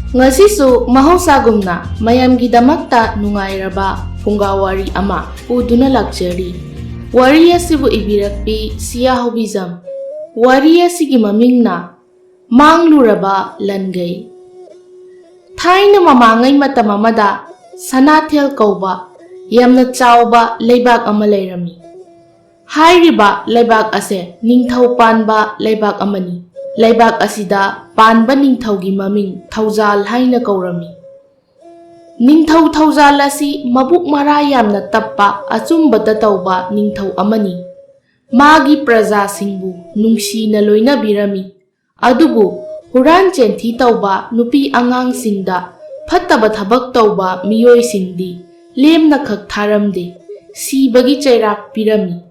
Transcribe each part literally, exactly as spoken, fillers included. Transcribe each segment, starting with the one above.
ꯉꯁꯤꯁꯨ ꯃꯍꯧꯁꯥꯒꯨꯝꯅ ꯃꯌꯥꯝꯒꯤꯗꯃꯛꯇ ꯅꯨꯡꯉꯥꯏꯔꯕ ꯐꯨꯡꯒꯥ ꯋꯥꯔꯤ ꯑꯃ ꯄꯨꯗꯨꯅ ꯂꯥꯛꯆꯔꯤ꯫ ꯋꯥꯔꯤ ꯑꯁꯤꯕꯨ ꯏꯕꯤꯔꯛꯄꯤ ꯁꯤꯌꯥ ꯍꯣꯕꯤꯖꯝ꯫ ꯋꯥꯔꯤ ꯑꯁꯤꯒꯤ ꯃꯃꯤꯡꯅ ꯃꯥꯡꯂꯨꯔꯕ ꯂꯟꯒꯩ꯫ ꯊꯥꯏꯅ ꯃꯃꯥꯡꯉꯩ ꯃꯇꯝ ꯑꯃꯗ ꯁꯅꯥꯊꯦꯜ ꯀꯧꯕ ꯌꯥꯝꯅ ꯆꯥꯎꯕ ꯂꯩꯕꯥꯛ ꯑꯃ ꯂꯩꯔꯝꯃꯤ꯫ ꯍꯥꯏꯔꯤꯕ ꯂꯩꯕꯥꯛ ꯑꯁꯦ ꯅꯤꯡꯊꯧ ꯄꯥꯟꯕ ꯂꯩꯕꯥꯛ ꯑꯃꯅꯤ꯫ ꯂꯩꯕꯥꯛ ꯑꯁꯤꯗ ꯄꯥꯟꯕ ꯅꯤꯡꯊꯧꯒꯤ ꯃꯃꯤꯡ ꯊꯧꯖꯥꯜ ꯍꯥꯏꯅ ꯀꯧꯔꯝꯃꯤ꯫ ꯅꯤꯡꯊꯧ ꯊꯧꯖꯥꯜ ꯑꯁꯤ ꯃꯕꯨꯛ ꯃꯔꯥ ꯌꯥꯝꯅ ꯇꯞꯄ, ꯑꯆꯨꯝꯕꯇ ꯇꯧꯕ ꯅꯤꯡꯊꯧ ꯑꯃꯅꯤ꯫ ꯃꯥꯒꯤ ꯄ꯭ꯔꯖꯥꯁꯤꯡꯕꯨ ꯅꯨꯡꯁꯤꯅ ꯂꯣꯏꯅꯕꯤꯔꯝꯃꯤ꯫ ꯑꯗꯨꯕꯨ ꯍꯨꯔꯥꯟ ꯆꯦꯟꯊꯤ ꯇꯧꯕ ꯅꯨꯄꯤ ꯑꯉꯥꯡꯁꯤꯡꯗ, ꯐꯠꯇꯕ ꯊꯕꯛ ꯇꯧꯕ ꯃꯤꯑꯣꯏꯁꯤꯡꯗꯤ ꯂꯦꯝꯅꯈꯛ ꯊꯥꯔꯝꯗꯦ, ꯁꯤꯕꯒꯤ ꯆꯩꯔꯥꯛ ꯄꯤꯔꯝꯃꯤ꯫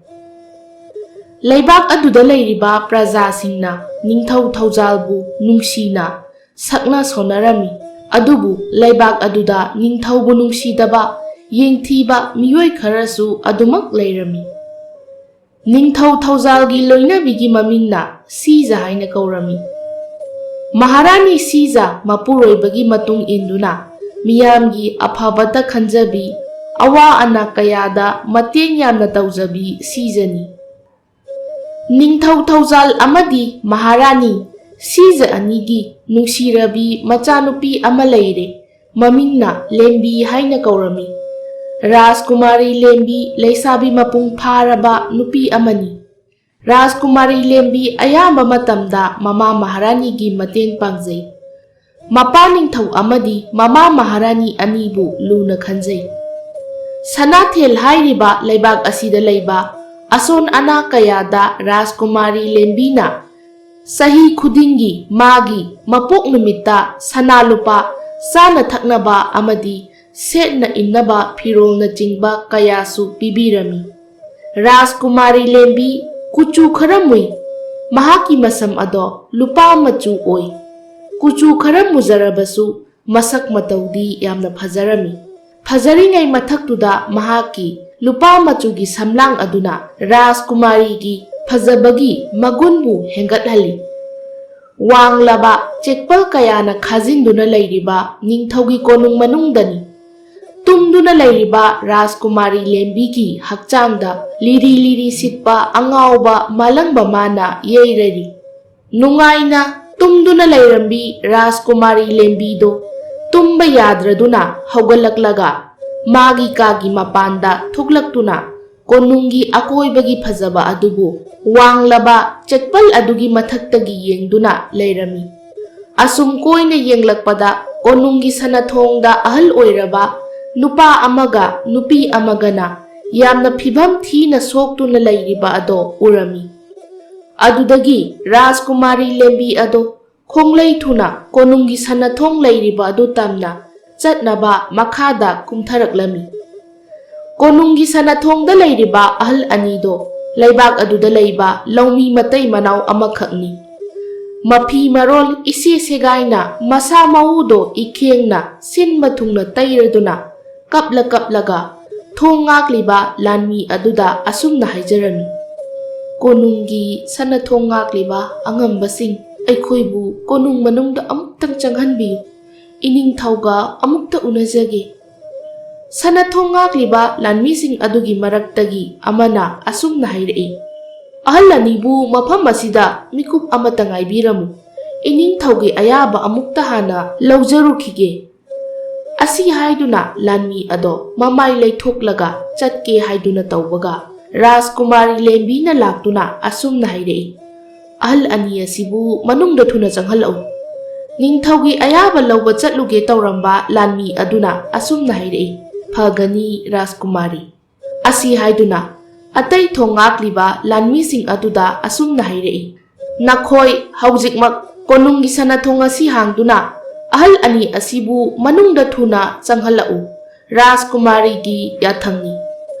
ꯂꯩꯕꯥꯛ ꯑꯗꯨꯗ ꯂꯩꯔꯤꯕ ꯄ꯭ꯔꯖꯥꯁꯤꯡꯅ ꯅꯤꯡꯊꯧ ꯊꯧꯖꯥꯜꯕꯨ ꯅꯨꯡꯁꯤꯅ ꯁꯛꯅ ꯁꯣꯟꯅꯔꯝꯃꯤ꯫ ꯑꯗꯨꯕꯨ ꯂꯩꯕꯥꯛ ꯑꯗꯨꯗ ꯅꯤꯡꯊꯧꯕꯨ ꯅꯨꯡꯁꯤꯗꯕ, ꯌꯦꯡꯊꯤꯕ ꯃꯤꯑꯣꯏ ꯈꯔꯁꯨ ꯑꯗꯨꯃꯛ ꯂꯩꯔꯝꯃꯤ꯫ ꯅꯤꯡꯊꯧ ꯊꯧꯖꯥꯜꯒꯤ ꯂꯣꯏꯅꯕꯤꯒꯤ ꯃꯃꯤꯡꯅ ꯁꯤꯖ ꯍꯥꯏꯅ ꯀꯧꯔꯝꯃꯤ꯫ ꯃꯍꯥꯔꯥꯅꯤ ꯁꯤꯖ ꯃꯄꯨꯔꯣꯏꯕꯒꯤ ꯃꯇꯨꯡ ꯏꯟꯗꯨꯅ ꯃꯤꯌꯥꯝꯒꯤ ꯑꯐꯕꯇ ꯈꯟꯖꯕꯤ, ꯑꯋꯥ ꯑꯅꯥ ꯀꯌꯥꯗ ꯃꯇꯦꯡ ꯌꯥꯝꯅ ꯇꯧꯖꯕꯤ ꯁꯤꯖꯅꯤ꯫ ꯅꯤꯡꯊꯧ ꯊꯧꯖꯥꯜ ꯑꯃꯗꯤ ꯃꯍꯥꯔꯥꯅꯤ ꯁꯤꯖ ꯑꯅꯤꯒꯤ ꯅꯨꯡꯁꯤꯔꯕꯤ ꯃꯆꯥꯅꯨꯄꯤ ꯑꯃ ꯂꯩꯔꯦ꯫ ꯃꯃꯤꯡꯅ ꯂꯦꯝꯕꯤ ꯍꯥꯏꯅ ꯀꯧꯔꯝꯃꯤ꯫ ꯔꯥꯖꯀꯨꯃꯥꯔꯤ ꯂꯦꯝꯕꯤ ꯂꯩꯁꯥꯕꯤ ꯃꯄꯨꯡ ꯐꯥꯔꯕ ꯅꯨꯄꯤ ꯑꯃꯅꯤ꯫ ꯔꯥꯖꯀꯨꯃꯥꯔꯤ ꯂꯦꯝꯕꯤ ꯑꯌꯥꯝꯕ ꯃꯇꯝꯗ ꯃꯃꯥ ꯃꯍꯥꯔꯥꯅꯤꯒꯤ ꯃꯇꯦꯡ ꯄꯥꯡꯖꯩ꯫ ꯃꯄꯥ ꯅꯤꯡꯊꯧ ꯑꯃꯗꯤ ꯃꯃꯥ ꯃꯍꯥꯔꯥꯅꯤ ꯑꯅꯤꯕꯨ ꯂꯨꯅ ꯈꯟꯖꯩ꯫ ꯁꯅꯥꯊꯦꯜ ꯍꯥꯏꯔꯤꯕ ꯂꯩꯕꯥꯛ ꯑꯁꯤꯗ ꯂꯩꯕ ꯑꯁꯣꯟ ꯑꯅꯥ ꯀꯌꯥꯗ ꯔꯥꯖꯀꯨꯃꯥꯔꯤ ꯂꯦꯝꯕꯤꯅ ꯆꯍꯤ ꯈꯨꯗꯤꯡꯒꯤ ꯃꯥꯒꯤ ꯃꯄꯣꯛ ꯅꯨꯃꯤꯠꯇ ꯁꯅꯥ ꯂꯨꯄꯥ, ꯆꯥꯅ ꯊꯛꯅꯕ ꯑꯃꯗꯤ ꯁꯦꯠꯅ ꯏꯟꯅꯕ ꯐꯤꯔꯣꯜꯅꯆꯤꯡꯕ ꯀꯌꯥꯁꯨ ꯄꯤꯕꯤꯔꯝꯃꯤ꯫ ꯔꯥꯖꯀꯨꯃꯥꯔꯤ ꯂꯦꯝꯕꯤ ꯀꯨꯆꯨ ꯈꯔ ꯃꯨꯏ꯫ ꯃꯍꯥꯛꯀꯤ ꯃꯁꯝ ꯑꯗꯣ ꯂꯨꯄꯥ ꯃꯆꯨ ꯑꯣꯏ꯫ ꯀꯨꯆꯨ ꯈꯔ ꯃꯨꯖꯔꯕꯁꯨ ꯃꯁꯛ ꯃꯇꯧꯗꯤ ꯌꯥꯝꯅ ꯐꯖꯔꯝꯃꯤ꯫ ꯐꯖꯔꯤꯉꯩ ꯃꯊꯛꯇꯨꯗ ꯃꯍꯥꯛꯀꯤ ꯂꯨꯄꯥ ꯃꯆꯨꯒꯤ ꯁꯝꯂꯥꯡ ꯑꯗꯨꯅ ꯔꯥꯖꯀꯨꯃꯥꯔꯤꯒꯤ ꯐꯖꯕꯒꯤ ꯃꯒꯨꯟꯕꯨ ꯍꯦꯟꯒꯠꯍꯜꯂꯤ꯫ ꯋꯥꯡꯂꯕ ꯆꯦꯛꯄꯜ ꯀꯌꯥꯅ ꯈꯥꯖꯤꯟꯗꯨꯅ ꯂꯩꯔꯤꯕ ꯅꯤꯡꯊꯧꯒꯤ ꯀꯣꯅꯨꯡ ꯃꯅꯨꯡꯗꯅꯤ꯫ ꯇꯨꯝꯗꯨꯅ ꯂꯩꯔꯤꯕ ꯔꯥꯖꯀꯨꯃꯥꯔꯤ ꯂꯦꯝꯕꯤꯒꯤ ꯍꯛꯆꯥꯡꯗ ꯂꯤꯔꯤ ꯂꯤꯔꯤ ꯁꯤꯠꯄ ꯑꯉꯥꯎꯕ ꯃꯥꯂꯪꯕ ꯃꯥꯅ ꯌꯩꯔꯔꯤ꯫ ꯅꯨꯡꯉꯥꯏꯅ ꯇꯨꯝꯗꯨꯅ ꯂꯩꯔꯝꯕꯤ ꯔꯥꯖꯀꯨꯃꯥꯔꯤ ꯂꯦꯝꯕꯤꯗꯣ ꯇꯨꯝꯕ ꯌꯥꯗ꯭ꯔꯗꯨꯅ ꯍꯧꯒꯠꯂꯛꯂꯒ ꯃꯥꯒꯤ ꯀꯥꯒꯤ ꯃꯄꯥꯟꯗ ꯊꯣꯛꯂꯛꯇꯨꯅ ꯀꯣꯅꯨꯡꯒꯤ ꯑꯀꯣꯏꯕꯒꯤ ꯐꯖꯕ ꯑꯗꯨꯕꯨ ꯋꯥꯡꯂꯕ ꯆꯦꯛꯄꯜ ꯑꯗꯨꯒꯤ ꯃꯊꯛꯇꯒꯤ ꯌꯦꯡꯗꯨꯅ ꯂꯩꯔꯝꯃꯤ꯫ ꯑꯁꯨꯝ ꯀꯣꯏꯅ ꯌꯦꯡꯂꯛꯄꯗ ꯀꯣꯅꯨꯡꯒꯤ ꯁꯅꯥꯊꯣꯡꯗ ꯑꯍꯜ ꯑꯣꯏꯔꯕ ꯅꯨꯄꯥ ꯑꯃꯒ ꯅꯨꯄꯤ ꯑꯃꯒꯅ ꯌꯥꯝꯅ ꯐꯤꯚꯝ ꯊꯤꯅ ꯁꯣꯛꯇꯨꯅ ꯂꯩꯔꯤꯕ ꯑꯗꯣ ꯎꯔꯝꯃꯤ꯫ ꯑꯗꯨꯗꯒꯤ ꯔꯥꯖꯀꯨꯃꯥꯔꯤ ꯂꯦꯝꯕꯤ ꯑꯗꯣ ꯈꯣꯡꯂꯩ ꯊꯨꯅ ꯀꯣꯅꯨꯡꯒꯤ ꯁꯅꯥꯊꯣꯡ ꯂꯩꯔꯤꯕ ꯑꯗꯨ ꯇꯝꯅ ꯆꯠꯅꯕ ꯃꯈꯥꯗ ꯀꯨꯝꯊꯔꯛꯂꯝꯃꯤ꯫ ꯀꯣꯅꯨꯡꯒꯤ ꯁꯅꯥꯊꯣꯡꯗ ꯂꯩꯔꯤꯕ ꯑꯍꯜ ꯑꯅꯤꯗꯣ ꯂꯩꯕꯥꯛ ꯑꯗꯨꯗ ꯂꯩꯕ ꯂꯧꯃꯤ ꯃꯇꯩ ꯃꯅꯥꯎ ꯑꯃꯈꯛꯅꯤ꯫ ꯃꯐꯤ ꯃꯔꯣꯜ ꯏꯁꯦ ꯁꯦꯒꯥꯏꯅ ꯃꯁꯥ ꯃꯎꯗꯣ ꯏꯈꯦꯡꯅ ꯁꯤꯟꯕ ꯊꯨꯡꯅ ꯇꯩꯔꯗꯨꯅ ꯀꯞꯂ ꯀꯞꯂꯒ ꯊꯣꯡ ꯉꯥꯛꯂꯤꯕ ꯂꯥꯟꯃꯤ ꯑꯗꯨꯗ ꯑꯁꯨꯝꯅ ꯍꯥꯏꯖꯔꯝꯃꯤ, "ꯀꯣꯅꯨꯡꯒꯤ ꯁꯅꯥꯊꯣꯡ ꯉꯥꯛꯂꯤꯕ ꯑꯉꯝꯕꯁꯤꯡ, ꯑꯩꯈꯣꯏꯕꯨ ꯀꯣꯅꯨꯡ ꯃꯅꯨꯡꯗ ꯑꯃꯨꯛꯇꯪ ꯆꯪꯍꯟꯕꯤꯌꯨ꯫ ꯏꯅꯤꯡꯊꯧꯒ ꯑꯃꯨꯛꯇ ꯎꯅꯖꯒꯦ꯫" ꯁꯅꯥꯊꯣꯡ ꯉꯥꯛꯂꯤꯕ ꯂꯥꯟꯃꯤꯁꯤꯡ ꯑꯗꯨꯒꯤ ꯃꯔꯛꯇꯒꯤ ꯑꯃꯅ ꯑꯁꯨꯝꯅ ꯍꯥꯏꯔꯛꯏ, "ꯑꯍꯜ ꯑꯅꯤꯕꯨ ꯃꯐꯝ ꯑꯁꯤꯗ ꯃꯤꯀꯨꯞ ꯑꯃꯇ ꯉꯥꯏꯕꯤꯔꯝꯃꯨ꯫ ꯏꯅꯤꯡꯊꯧꯒꯤ ꯑꯌꯥꯕ ꯑꯃꯨꯛꯇ ꯍꯥꯟꯅ ꯂꯧꯖꯔꯨꯈꯤꯒꯦ꯫" ꯑꯁꯤ ꯍꯥꯏꯗꯨꯅ ꯂꯥꯟꯃꯤ ꯑꯗꯣ ꯃꯃꯥꯏ ꯂꯩꯊꯣꯛꯂꯒ ꯆꯠꯀꯦ ꯍꯥꯏꯗꯨꯅ ꯇꯧꯕꯒ, ꯔꯥꯖꯀꯨꯃꯥꯔꯤ ꯂꯦꯝꯕꯤꯅ ꯂꯥꯛꯇꯨꯅ ꯑꯁꯨꯝꯅ ꯍꯥꯏꯔꯛꯏ, "ꯑꯍꯜ ꯑꯅꯤ ꯑꯁꯤꯕꯨ ꯃꯅꯨꯡꯗ ꯊꯨꯅ ꯆꯪꯍꯜꯂꯛꯎ꯫" ꯅꯤꯡꯊꯧꯒꯤ ꯑꯌꯥꯕ ꯂꯧꯕ ꯆꯠꯂꯨꯒꯦ ꯇꯧꯔꯝꯕ ꯂꯥꯟꯃꯤ ꯑꯗꯨꯅ ꯑꯁꯨꯝꯅ ꯍꯥꯏꯔꯛꯏ, "ꯐꯒꯅꯤ ꯔꯥꯖꯀꯨꯃꯥꯔꯤ꯫" ꯑꯁꯤ ꯍꯥꯏꯗꯨꯅ ꯑꯇꯩ ꯊꯣꯡ ꯉꯥꯛꯂꯤꯕ ꯂꯥꯟꯃꯤꯁꯤꯡ ꯑꯗꯨꯗ ꯑꯁꯨꯝꯅ ꯍꯥꯏꯔꯛꯏ, "ꯅꯈꯣꯏ ꯍꯧꯖꯤꯛꯃꯛ ꯀꯣꯅꯨꯡꯒꯤ ꯁꯅꯥꯊꯣꯡ ꯑꯁꯤ ꯍꯥꯡꯗꯨꯅ ꯑꯍꯜ ꯑꯅꯤ ꯑꯁꯤꯕꯨ ꯃꯅꯨꯡꯗ ꯊꯨꯅ ꯆꯪꯍꯜꯂꯛꯎ꯫ ꯔꯥꯖꯀꯨꯃꯥꯔꯤꯒꯤ ꯌꯥꯊꯪꯅꯤ꯫"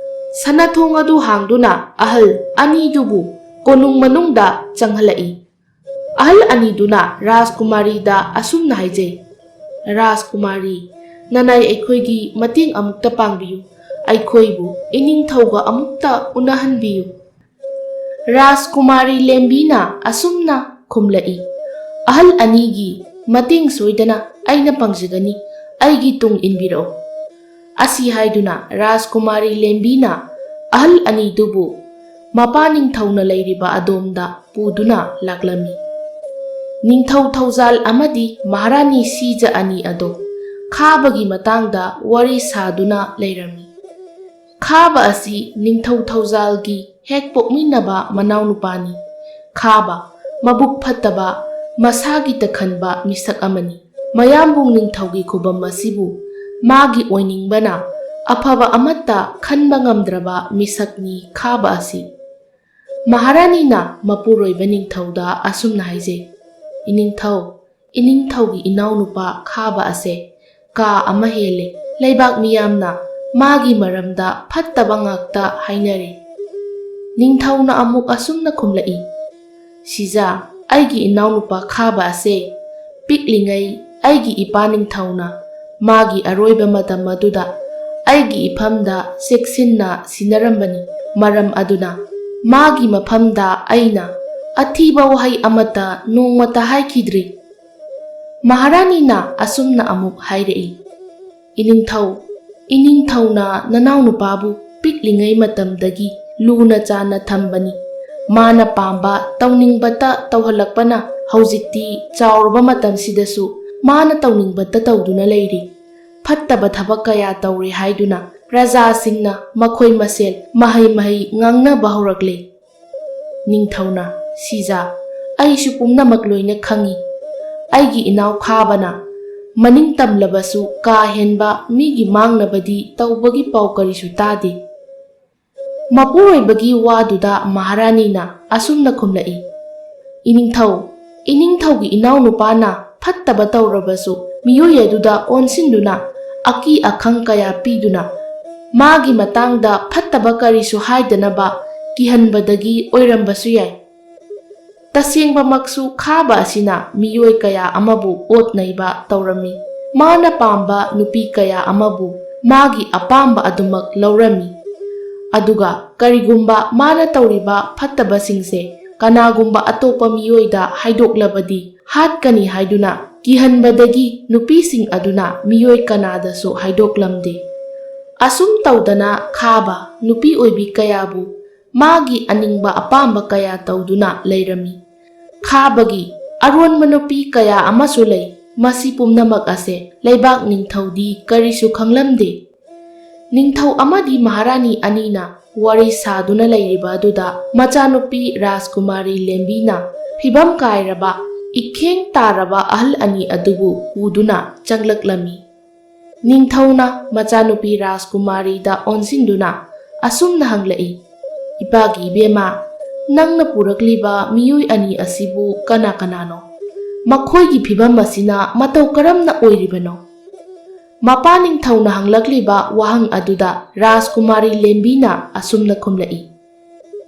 ꯁꯅꯥꯊꯣꯡ ꯑꯗꯨ ꯍꯥꯡꯗꯨꯅ ꯑꯍꯜ ꯑꯅꯤꯗꯨꯕꯨ ꯀꯣꯅꯨꯡ ꯃꯅꯨꯡꯗ ꯆꯪꯍꯜꯂꯛꯏ꯫ ꯑꯍꯜ ꯑꯅꯤꯗꯨꯅ ꯔꯥꯖꯀꯨꯃꯥꯔꯤꯗ ꯑꯁꯨꯝꯅ ꯍꯥꯏꯖꯩ, "ꯔꯥꯖꯀꯨꯃꯥꯔꯤ, ꯅꯅꯥꯏ ꯑꯩꯈꯣꯏꯒꯤ ꯃꯇꯦꯡ ꯑꯃꯨꯛꯇ ꯄꯥꯡꯕꯤꯌꯨ꯫ ꯑꯩꯈꯣꯏꯕꯨ ꯏꯅꯤꯡꯊꯧꯒ ꯑꯃꯨꯛꯇ ꯎꯅꯍꯟꯕꯤꯌꯨ꯫" ꯔꯥꯖꯀꯨꯃꯥꯔꯤ ꯂꯦꯝꯕꯤꯅ ꯑꯁꯨꯝꯅ ꯈꯨꯝꯂꯛꯏ, "ꯑꯍꯜ ꯑꯅꯤꯒꯤ ꯃꯇꯦꯡ ꯁꯣꯏꯗꯅ ꯑꯩꯅ ꯄꯥꯡꯖꯒꯅꯤ, ꯑꯩꯒꯤ ꯇꯨꯡ ꯏꯟꯕꯤꯔꯛꯎ"꯫ ꯑꯁꯤ ꯍꯥꯏꯗꯨꯅ ꯔꯥꯖꯀꯨꯃꯥꯔꯤ ꯂꯦꯝꯕꯤꯅ ꯑꯍꯜ ꯑꯅꯤꯗꯨꯕꯨ ꯃꯄꯥ ꯅꯤꯡꯊꯧꯅ ꯂꯩꯔꯤꯕ ꯑꯗꯣꯝꯗ ꯄꯨꯗꯨꯅ ꯂꯥꯛꯂꯝꯃꯤ꯫ ꯅꯤꯡꯊꯧ ꯊꯧꯖꯥꯜ ꯑꯃꯗꯤ ꯃꯍꯥꯔꯥꯅꯤ ꯁꯤꯖ ꯑꯅꯤ ꯑꯗꯣ ꯈꯥꯕꯒꯤ ꯃꯇꯥꯡꯗ ꯋꯥꯔꯤ ꯁꯥꯗꯨꯅ ꯂꯩꯔꯝꯃꯤ꯫ ꯈꯥꯕ ꯑꯁꯤ ꯅꯤꯡꯊꯧ ꯊꯧꯖꯥꯜꯒꯤ ꯍꯦꯛ ꯄꯣꯛꯃꯤꯟꯅꯕ ꯃꯅꯥꯎꯅꯨꯄꯥꯅꯤ꯫ ꯈꯥꯕ, ꯃꯕꯨꯛ ꯐꯠꯇꯕ, ꯃꯁꯥꯒꯤ ꯇꯈꯟꯕ ꯃꯤꯁꯛ ꯑꯃꯅꯤ꯫ ꯃꯌꯥꯝꯕꯨꯡ ꯅꯤꯡꯊꯧꯒꯤ ꯈꯨꯕꯝ ꯑꯁꯤꯕꯨ ꯃꯥꯒꯤ ꯑꯣꯏꯅꯤꯡꯕꯅ ꯑꯐꯕ ꯑꯃꯠꯇ ꯈꯟꯕ ꯉꯝꯗ꯭ꯔꯕ ꯃꯤꯁꯛꯅꯤ ꯈꯥꯕ ꯑꯁꯤ꯫ ꯃꯍꯥꯔꯥꯅꯤꯅ ꯃꯄꯨꯔꯣꯏꯕ ꯅꯤꯡꯊꯧꯗ ꯑꯁꯨꯝꯅ ꯍꯥꯏꯖꯩ, "ꯏꯅꯤꯡꯊꯧ, ꯏꯅꯤꯡꯊꯧꯒꯤ ꯏꯅꯥꯎꯅꯨꯄꯥ ꯈꯥꯕ ꯑꯁꯦ ꯀꯥ ꯑꯃ ꯍꯦꯜꯂꯦ꯫ ꯂꯩꯕꯥꯛ ꯃꯤꯌꯥꯝꯅ ꯃꯥꯒꯤ ꯃꯔꯝꯗ ꯐꯠꯇꯕ ꯉꯥꯛꯇ ꯍꯥꯏꯅꯔꯦ"꯫ ꯅꯤꯡꯊꯧꯅ ꯑꯃꯨꯛ ꯑꯁꯨꯝꯅ ꯈꯨꯝꯂꯛꯏ, "ꯁꯤꯖꯥ, ꯑꯩꯒꯤ ꯏꯅꯥꯎꯅꯨꯄꯥ ꯈꯥꯕ ꯑꯁꯦ ꯄꯤꯛꯂꯤꯉꯩ ꯑꯩꯒꯤ ꯏꯄꯥ ꯅꯤꯡꯊꯧꯅ ꯃꯥꯒꯤ ꯑꯔꯣꯏꯕ ꯃꯇꯝ ꯑꯗꯨꯗ ꯑꯩꯒꯤ ꯏꯐꯝꯗ ꯆꯦꯛꯁꯤꯟꯅ ꯁꯤꯟꯅꯔꯝꯕꯅꯤ꯫ ꯃꯔꯝ ꯑꯗꯨꯅ ꯃꯥꯒꯤ ꯃꯐꯝꯗ ꯑꯩꯅ ꯑꯊꯤꯕ ꯋꯥꯍꯩ ꯑꯃꯠꯇ ꯅꯣꯡꯃꯇ ꯍꯥꯏꯈꯤꯗ꯭ꯔꯤ"꯫ ꯃꯍꯥꯔꯥꯅꯤꯅ ꯑꯁꯨꯝꯅ ꯑꯃꯨꯛ ꯍꯥꯏꯔꯛꯏ, "ꯏꯅꯤꯡꯊꯧ, ꯏꯅꯤꯡꯊꯧꯅ ꯅꯅꯥꯎꯅꯨꯄꯥꯕꯨ ꯄꯤꯛꯂꯤꯉꯩ ꯃꯇꯝꯗꯒꯤ ꯂꯨꯅ ꯆꯥꯟꯅ ꯊꯝꯕꯅꯤ꯫ ꯃꯥꯅ ꯄꯥꯝꯕ ꯇꯧꯅꯤꯡꯕꯇ ꯇꯧꯍꯜꯂꯛꯄꯅ ꯍꯧꯖꯤꯛꯇꯤ ꯆꯥꯎꯔꯕ ꯃꯇꯝꯁꯤꯗꯁꯨ ꯃꯥꯅ ꯇꯧꯅꯤꯡꯕꯇ ꯇꯧꯗꯨꯅ ꯂꯩꯔꯤ꯫ ꯐꯠꯇꯕ ꯊꯕꯛ ꯀꯌꯥ ꯇꯧꯔꯦ ꯍꯥꯏꯗꯨꯅ ꯄ꯭ꯔꯖꯥꯁꯤꯡꯅ ꯃꯈꯣꯏ ꯃꯁꯦꯜ ꯃꯍꯩ ꯃꯍꯩ ꯉꯥꯡꯅꯕ ꯍꯧꯔꯛꯂꯦ"꯫ ꯅꯤꯡꯊꯧꯅ, "ꯁꯤꯖꯥ, ꯑꯩꯁꯨ ꯄꯨꯝꯅꯃꯛ ꯂꯣꯏꯅ ꯈꯪꯏ꯫ ꯑꯩꯒꯤ ꯏꯅꯥꯎ ꯈꯥꯕꯅ ꯃꯅꯤꯡ ꯇꯝꯂꯕꯁꯨ ꯀꯥ ꯍꯦꯟꯕ ꯃꯤꯒꯤ ꯃꯥꯡꯅꯕꯗꯤ ꯇꯧꯕꯒꯤ ꯄꯥꯎ ꯀꯔꯤꯁꯨ ꯇꯥꯗꯦ"꯫ ꯃꯄꯨꯔꯣꯏꯕꯒꯤ ꯋꯥꯗꯨꯗ ꯃꯍꯥꯔꯥꯅꯤꯅ ꯑꯁꯨꯝꯅ ꯈꯨꯝꯂꯛꯏ, "ꯏꯅꯤꯡꯊꯧ, ꯏꯅꯤꯡꯊꯧꯒꯤ ꯏꯅꯥꯎꯅꯨꯄꯥꯅ ꯐꯠꯇꯕ ꯇꯧꯔꯕꯁꯨ ꯃꯤꯑꯣꯏ ꯑꯗꯨꯗ ꯑꯣꯟꯁꯤꯟꯗꯨꯅ ꯑꯀꯤ ꯑꯈꯪ ꯀꯌꯥ ꯄꯤꯗꯨꯅ ꯃꯥꯒꯤ ꯃꯇꯥꯡꯗ ꯐꯠꯇꯕ ꯀꯔꯤꯁꯨ ꯍꯥꯏꯗꯅꯕ ꯀꯤꯍꯟꯕꯗꯒꯤ ꯑꯣꯏꯔꯝꯕꯁꯨ ꯌꯥꯏ꯫ ꯇꯁꯦꯡꯕꯃꯛꯁꯨ ꯈꯥꯕ ꯑꯁꯤꯅ ꯃꯤꯑꯣꯏ ꯀꯌꯥ ꯑꯃꯕꯨ ꯑꯣꯠ ꯅꯩꯕ ꯇꯧꯔꯝꯃꯤ꯫ ꯃꯥꯅ ꯄꯥꯝꯕ ꯅꯨꯄꯤ ꯀꯌꯥ ꯑꯃꯕꯨ ꯃꯥꯒꯤ ꯑꯄꯥꯝꯕ ꯑꯗꯨꯃꯛ ꯂꯧꯔꯝꯃꯤ꯫ ꯑꯗꯨꯒ ꯀꯔꯤꯒꯨꯝꯕ ꯃꯥꯅ ꯇꯧꯔꯤꯕ ꯐꯠꯇꯕꯁꯤꯡꯁꯦ ꯀꯅꯥꯒꯨꯝꯕ ꯑꯇꯣꯞꯄ ꯃꯤꯑꯣꯏꯗ ꯍꯥꯏꯗꯣꯛꯂꯕꯗꯤ ꯍꯥꯠꯀꯅꯤ ꯍꯥꯏꯗꯨꯅ ꯀꯤꯍꯟꯕꯗꯒꯤ ꯅꯨꯄꯤꯁꯤꯡ ꯑꯗꯨꯅ ꯃꯤꯑꯣꯏ ꯀꯅꯥꯗꯁꯨ ꯍꯥꯏꯗꯣꯛꯂꯝꯗꯦ꯫ ꯑꯁꯨꯝ ꯇꯧꯗꯅ ꯈꯥꯕ ꯅꯨꯄꯤ ꯑꯣꯏꯕꯤ ꯀꯌꯥꯕꯨ ꯃꯥꯒꯤ ꯑꯅꯤꯡꯕ ꯑꯄꯥꯝꯕ ꯀꯌꯥ ꯇꯧꯗꯨꯅ ꯂꯩꯔꯝꯃꯤ꯫ ꯈꯥꯕꯒꯤ ꯑꯔꯣꯟꯕ ꯅꯨꯄꯤ ꯀꯌꯥ ꯑꯃꯁꯨ ꯂꯩ꯫ ꯃꯁꯤ ꯄꯨꯝꯅꯃꯛ ꯑꯁꯦ ꯂꯩꯕꯥꯛ ꯅꯤꯡꯊꯧꯗꯤ ꯀꯔꯤꯁꯨ ꯈꯪꯂꯝꯗꯦ꯫ ꯅꯤꯡꯊꯧ ꯑꯃꯗꯤ ꯃꯍꯥꯔꯥꯅꯤ ꯑꯅꯤꯅ ꯋꯥꯔꯤ ꯁꯥꯗꯨꯅ ꯂꯩꯔꯤꯕ ꯑꯗꯨꯗ ꯃꯆꯥꯅꯨꯄꯤ ꯔꯥꯖꯀꯨꯃꯥꯔꯤ ꯂꯦꯝꯕꯤꯅ ꯐꯤꯕꯝ ꯀꯥꯏꯔꯕ ꯏꯈꯦꯡ ꯇꯥꯔꯕ ꯑꯍꯜ ꯑꯅꯤ ꯑꯗꯨꯕꯨ ꯎꯗꯨꯅ ꯆꯪꯂꯛꯂꯝꯃꯤ꯫ ꯅꯤꯡꯊꯧꯅ ꯃꯆꯥꯅꯨꯄꯤ ꯔꯥꯖꯀꯨꯃꯥꯔꯤꯗ ꯑꯣꯟꯁꯤꯟꯗꯨꯅ ꯑꯁꯨꯝꯅ ꯍꯪꯂꯛꯏ, "ꯏꯄꯥꯒꯤ ꯏꯕꯦꯝꯃ, ꯅꯪꯅ ꯄꯨꯔꯛꯂꯤꯕ ꯃꯤꯑꯣꯏ ꯑꯅꯤ ꯑꯁꯤꯕꯨ ꯀꯅꯥ ꯀꯅꯥꯅꯣ? ꯃꯈꯣꯏꯒꯤ ꯐꯤꯕꯝ ꯑꯁꯤꯅ ꯃꯇꯧ ꯀꯔꯝꯅ ꯑꯣꯏꯔꯤꯕꯅꯣ?" ꯃꯄꯥ ꯅꯤꯡꯊꯧꯅ ꯍꯪꯂꯛꯂꯤꯕ ꯋꯥꯍꯪ ꯑꯗꯨꯗ ꯔꯥꯖꯀꯨꯃꯥꯔꯤ ꯂꯦꯝꯕꯤꯅ ꯑꯁꯨꯝꯅ ꯈꯨꯝꯂꯛꯏ,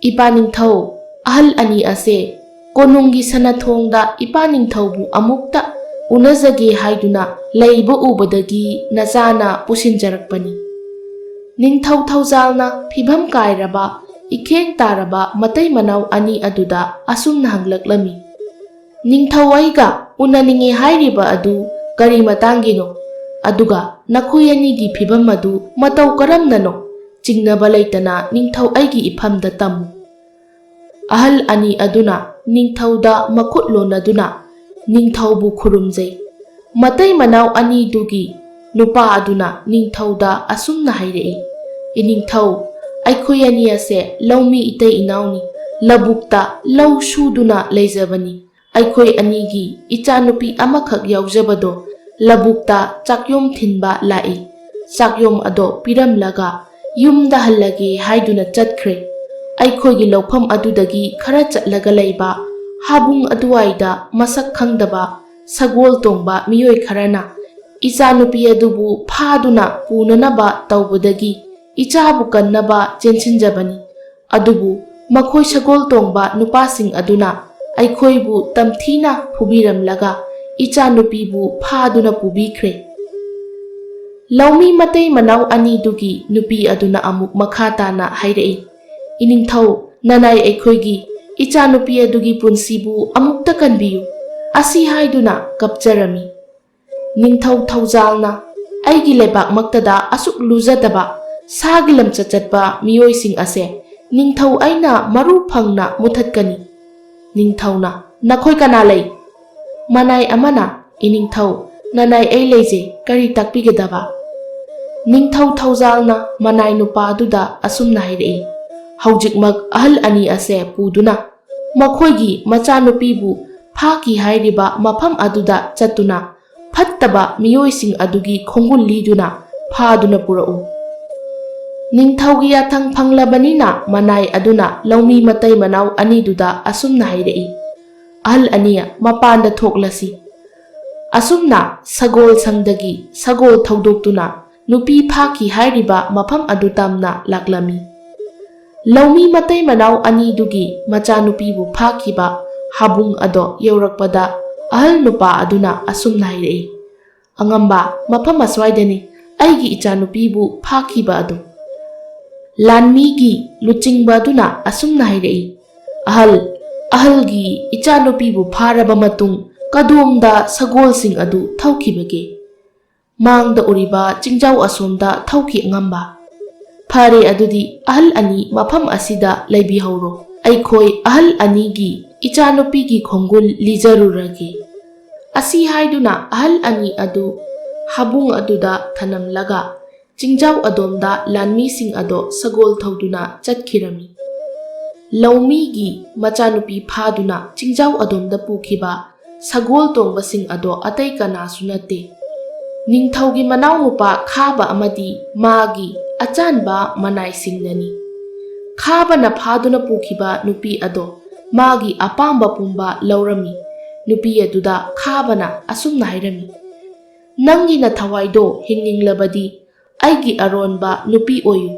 "ꯏꯄꯥ ꯅꯤꯡꯊꯧ, ꯑꯍꯜ ꯑꯅꯤ ꯑꯁꯦ ꯀꯣꯅꯨꯡꯒꯤ ꯁꯅꯥꯊꯣꯡꯗ ꯏꯄꯥ ꯅꯤꯡꯊꯧꯕꯨ ꯑꯃꯨꯛꯇ ꯎꯅꯖꯒꯦ ꯍꯥꯏꯗꯨꯅ ꯂꯩꯕ ꯎꯕꯗꯒꯤ ꯅꯆꯥꯅ ꯄꯨꯁꯤꯟꯖꯔꯛꯄꯅꯤ꯫" ꯅꯤꯡꯊꯧ ꯊꯧꯖꯥꯜꯅ ꯐꯤꯕꯝ ꯀꯥꯏꯔꯕ ꯏꯈꯦꯡ ꯇꯥꯔꯕ ꯃꯇꯩ ꯃꯅꯥꯎ ꯑꯅꯤ ꯑꯗꯨꯗ ꯑꯁꯨꯝꯅ ꯍꯪꯂꯛꯂꯝꯃꯤ, "ꯅꯤꯡꯊꯧ ꯑꯩꯒ ꯎꯅꯅꯤꯡꯉꯦ ꯍꯥꯏꯔꯤꯕ ꯑꯗꯨ ꯀꯔꯤ ꯃꯇꯥꯡꯒꯤꯅꯣ? ꯑꯗꯨꯒ ꯅꯈꯣꯏ ꯑꯅꯤꯒꯤ ꯐꯤꯕꯝ ꯑꯗꯨ ꯃꯇꯧ ꯀꯔꯝꯅꯅꯣ? ꯆꯤꯡꯅꯕ ꯂꯩꯇꯅ ꯅꯤꯡꯊꯧ ꯑꯩꯒꯤ ꯏꯐꯝꯗ ꯇꯝꯃꯨ꯫" ꯑꯍꯜ ꯑꯅꯤ ꯑꯗꯨꯅ ꯅꯤꯡꯊꯧꯗ ꯃꯈꯨꯠ ꯂꯣꯟꯅꯗꯨꯅ ꯅꯤꯡꯊꯧꯕꯨ ꯈꯨꯔꯨꯝꯖꯩ꯫ ꯃꯇꯩ ꯃꯅꯥꯎ ꯑꯅꯤꯗꯨꯒꯤ ꯅꯨꯄꯥ ꯑꯗꯨꯅ ꯅꯤꯡꯊꯧꯗ ꯑꯁꯨꯝꯅ ꯍꯥꯏꯔꯛꯏ, "ꯏꯅꯤꯡꯊꯧ, ꯑꯩꯈꯣꯏ ꯑꯅꯤ ꯑꯁꯦ ꯂꯧꯃꯤ ꯏꯇꯩ ꯏꯅꯥꯎꯅꯤ꯫ ꯂꯧꯕꯨꯛꯇ ꯂꯧ ꯁꯨꯗꯨꯅ ꯂꯩꯖꯕꯅꯤ꯫ ꯑꯩꯈꯣꯏ ꯑꯅꯤꯒꯤ ꯏꯆꯥꯅꯨꯄꯤ ꯑꯃꯈꯛ ꯌꯥꯎꯖꯕꯗꯣ ꯂꯧꯕꯨꯛꯇ ꯆꯥꯛꯌꯣꯝ ꯊꯤꯟꯕ ꯂꯥꯛꯏ꯫ ꯆꯥꯛꯌꯣꯝ ꯑꯗꯣ ꯄꯤꯔꯝꯂꯒ ꯌꯨꯝꯗ ꯍꯜꯂꯒꯦ ꯍꯥꯏꯗꯨꯅ ꯆꯠꯈ꯭ꯔꯦ꯫ ꯑꯩꯈꯣꯏꯒꯤ ꯂꯧꯐꯝ ꯑꯗꯨꯗꯒꯤ ꯈꯔ ꯆꯠꯂꯒ ꯂꯩꯕ ꯍꯥꯕꯨꯡ ꯑꯗꯨꯋꯥꯏꯗ ꯃꯁꯛ ꯈꯪꯗꯕ ꯁꯒꯣꯜ ꯇꯣꯡꯕ ꯃꯤꯑꯣꯏ ꯈꯔꯅ ꯏꯆꯥꯅꯨꯄꯤ ꯑꯗꯨꯕꯨ ꯐꯥꯗꯨꯅ ꯄꯨꯅꯅꯕ ꯇꯧꯕꯗꯒꯤ ꯏꯆꯥꯕꯨ ꯀꯟꯅꯕ ꯆꯦꯟꯁꯤꯟꯖꯕꯅꯤ꯫ ꯑꯗꯨꯕꯨ ꯃꯈꯣꯏ ꯁꯒꯣꯜ ꯇꯣꯡꯕ ꯅꯨꯄꯥꯁꯤꯡ ꯑꯗꯨꯅ ꯑꯩꯈꯣꯏꯕꯨ ꯇꯝꯊꯤꯅ ꯐꯨꯕꯤꯔꯝꯂꯒ ꯏꯆꯥꯅꯨꯄꯤꯕꯨ ꯐꯥꯗꯨꯅ ꯄꯨꯕꯤꯈ꯭ꯔꯦ꯫" ꯂꯧꯃꯤ ꯃꯇꯩ ꯃꯅꯥꯎ ꯑꯅꯤꯗꯨꯒꯤ ꯅꯨꯄꯤ ꯑꯗꯨꯅ ꯑꯃꯨꯛ ꯃꯈꯥ ꯇꯥꯅ ꯍꯥꯏꯔꯛꯏ, "ꯏꯅꯤꯡꯊꯧ, ꯅꯅꯥꯏ ꯑꯩꯈꯣꯏꯒꯤ ꯏꯆꯥꯅꯨꯄꯤ ꯑꯗꯨꯒꯤ ꯄꯨꯟꯁꯤꯕꯨ ꯑꯃꯨꯛꯇ ꯀꯟꯕꯤꯌꯨ꯫ ꯑꯁꯤ ꯍꯥꯏꯗꯨꯅ ꯀꯞꯆꯔꯝꯃꯤ꯫ ꯅꯤꯡꯊꯧ ꯊꯧꯖꯥꯜꯅ, "ꯑꯩꯒꯤ ꯂꯩꯕꯥꯛꯃꯛꯇꯗ ꯑꯁꯨꯛ ꯂꯨꯖꯗꯕ ꯁꯥꯒꯤ ꯂꯝꯆꯠ ꯆꯠꯄ ꯃꯤꯑꯣꯏꯁꯤꯡ ꯑꯁꯦ ꯅꯤꯡꯊꯧ ꯑꯩꯅ ꯃꯔꯨ ꯐꯪꯅ ꯃꯨꯊꯠꯀꯅꯤ꯫" ꯅꯤꯡꯊꯧꯅ, "ꯅꯈꯣꯏ ꯀꯅꯥ ꯂꯩ?" ꯃꯅꯥꯏ ꯑꯃꯅ, "ꯏꯅꯤꯡꯊꯧ, ꯅꯅꯥꯏ ꯑꯩ ꯂꯩꯖꯩ, ꯀꯔꯤ ꯇꯥꯛꯄꯤꯒꯗꯕ?" ꯅꯤꯡꯊꯧ ꯊꯧꯖꯥꯜꯅ ꯃꯅꯥꯏ ꯅꯨꯄꯥ ꯑꯗꯨꯗ ꯑꯁꯨꯝꯅ ꯍꯥꯏꯔꯛꯏ, "ꯍꯧꯖꯤꯛꯃꯛ ꯑꯍꯜ ꯑꯅꯤ ꯑꯁꯦ ꯄꯨꯗꯨꯅ ꯃꯈꯣꯏꯒꯤ ꯃꯆꯥꯅꯨꯄꯤꯕꯨ ꯐꯥꯈꯤ ꯍꯥꯏꯔꯤꯕ ꯃꯐꯝ ꯑꯗꯨꯗ ꯆꯠꯇꯨꯅ ꯐꯠꯇꯕ ꯃꯤꯑꯣꯏꯁꯤꯡ ꯑꯗꯨꯒꯤ ꯈꯣꯡꯒꯨꯜ ꯂꯤꯗꯨꯅ ꯐꯥꯗꯨꯅ ꯄꯨꯔꯛꯎ꯫" ꯅꯤꯡꯊꯧꯒꯤ ꯌꯥꯊꯪ ꯐꯪꯂꯕꯅꯤꯅ ꯃꯅꯥꯏ ꯑꯗꯨꯅ ꯂꯧꯃꯤ ꯃꯇꯩ ꯃꯅꯥꯎ ꯑꯅꯤꯗꯨꯗ ꯑꯁꯨꯝꯅ ꯍꯥꯏꯔꯛꯏ, "ꯑꯍꯜ ꯑꯅꯤ, ꯃꯄꯥꯟꯗ ꯊꯣꯛꯂꯁꯤ꯫" ꯑꯁꯨꯝꯅ ꯁꯒꯣꯜ ꯁꯪꯗꯒꯤ ꯁꯒꯣꯜ ꯊꯧꯗꯣꯛꯇꯨꯅ ꯅꯨꯄꯤ ꯐꯥꯈꯤ ꯍꯥꯏꯔꯤꯕ ꯃꯐꯝ ꯑꯗꯨ ꯇꯝꯅ ꯂꯥꯛꯂꯝꯃꯤ꯫ ꯂꯧꯃꯤ ꯃꯇꯩ ꯃꯅꯥꯎ ꯑꯅꯤꯗꯨꯒꯤ ꯃꯆꯥꯅꯨꯄꯤꯕꯨ ꯐꯥꯈꯤꯕ ꯍꯥꯕꯨꯡ ꯑꯗꯣ ꯌꯧꯔꯛꯄꯗ ꯑꯍꯜ ꯅꯨꯄꯥ ꯑꯗꯨꯅ ꯑꯁꯨꯝꯅ ꯍꯥꯏꯔꯛꯏ, "ꯑꯉꯝꯕ, ꯃꯐꯝ ꯑꯁ꯭ꯋꯥꯏꯗꯅꯤ ꯑꯩꯒꯤ ꯏꯆꯥꯅꯨꯄꯤꯕꯨ ꯐꯥꯈꯤꯕ ꯑꯗꯨ꯫" ꯂꯥꯟꯃꯤꯒꯤ ꯂꯨꯆꯤꯡꯕ ꯑꯗꯨꯅ ꯑꯁꯨꯝꯅ ꯍꯥꯏꯔꯛꯏ, "ꯑꯍꯜ, ꯑꯍꯜꯒꯤ ꯏꯆꯥꯅꯨꯄꯤꯕꯨ ꯐꯥꯔꯕ ꯃꯇꯨꯡ ꯀꯗꯣꯝꯗ ꯁꯒꯣꯜꯁꯤꯡ ꯑꯗꯨ ꯊꯧꯈꯤꯕꯒꯦ?" "ꯃꯥꯡꯗ ꯎꯔꯤꯕ ꯆꯤꯡꯖꯥꯎ ꯑꯁꯣꯝꯗ ꯊꯧꯈꯤ, ꯑꯉꯝꯕ꯫" "ꯐꯔꯦ, ꯑꯗꯨꯗꯤ ꯑꯍꯜ ꯑꯅꯤ ꯃꯐꯝ ꯑꯁꯤꯗ ꯂꯩꯕꯤꯍꯧꯔꯣ, ꯑꯩꯈꯣꯏ ꯑꯍꯜ ꯑꯅꯤꯒꯤ ꯏꯆꯥꯅꯨꯄꯤꯒꯤ ꯈꯣꯡꯒꯨꯜ ꯂꯤꯖꯔꯨꯔꯒꯦ꯫" ꯑꯁꯤ ꯍꯥꯏꯗꯨꯅ ꯑꯍꯜ ꯑꯅꯤ ꯑꯗꯨ ꯍꯥꯕꯨꯡ ꯑꯗꯨꯗ ꯊꯅꯝꯂꯒ ꯆꯤꯡꯖꯥꯎ ꯑꯗꯣꯝꯗ ꯂꯥꯟꯃꯤꯁꯤꯡ ꯑꯗꯣ ꯁꯒꯣꯜ ꯊꯧꯗꯨꯅ ꯆꯠꯈꯤꯔꯝꯃꯤ꯫ ꯂꯧꯃꯤꯒꯤ ꯃꯆꯥꯅꯨꯄꯤ ꯐꯥꯗꯨꯅ ꯆꯤꯡꯖꯥꯎ ꯑꯗꯣꯝꯗ ꯄꯨꯈꯤꯕ ꯁꯒꯣꯜ ꯇꯣꯡꯕꯁꯤꯡ ꯑꯗꯣ ꯑꯇꯩ ꯀꯅꯥꯁꯨ ꯅꯠꯇꯦ, ꯅꯤꯡꯊꯧꯒꯤ ꯃꯅꯥꯎꯅꯨꯄꯥ ꯈꯥꯕ ꯑꯃꯗꯤ ꯃꯥꯒꯤ ꯑꯆꯥꯟꯕ ꯃꯅꯥꯏꯁꯤꯡꯅꯅꯤ꯫ ꯈꯥꯕꯅ ꯐꯥꯗꯨꯅ ꯄꯨꯈꯤꯕ ꯅꯨꯄꯤ ꯑꯗꯣ ꯃꯥꯒꯤ ꯑꯄꯥꯝꯕ ꯄꯨꯝꯕ ꯂꯧꯔꯝꯃꯤ꯫ ꯅꯨꯄꯤ ꯑꯗꯨꯗ ꯈꯥꯕꯅ ꯑꯁꯨꯝꯅ ꯍꯥꯏꯔꯝꯃꯤ, "ꯅꯪꯒꯤ ꯅꯊꯋꯥꯏꯗꯣ ꯍꯤꯡꯅꯤꯡꯂꯕꯗꯤ ꯑꯩꯒꯤ ꯑꯔꯣꯟꯕ ꯅꯨꯄꯤ ꯑꯣꯏꯌꯨ,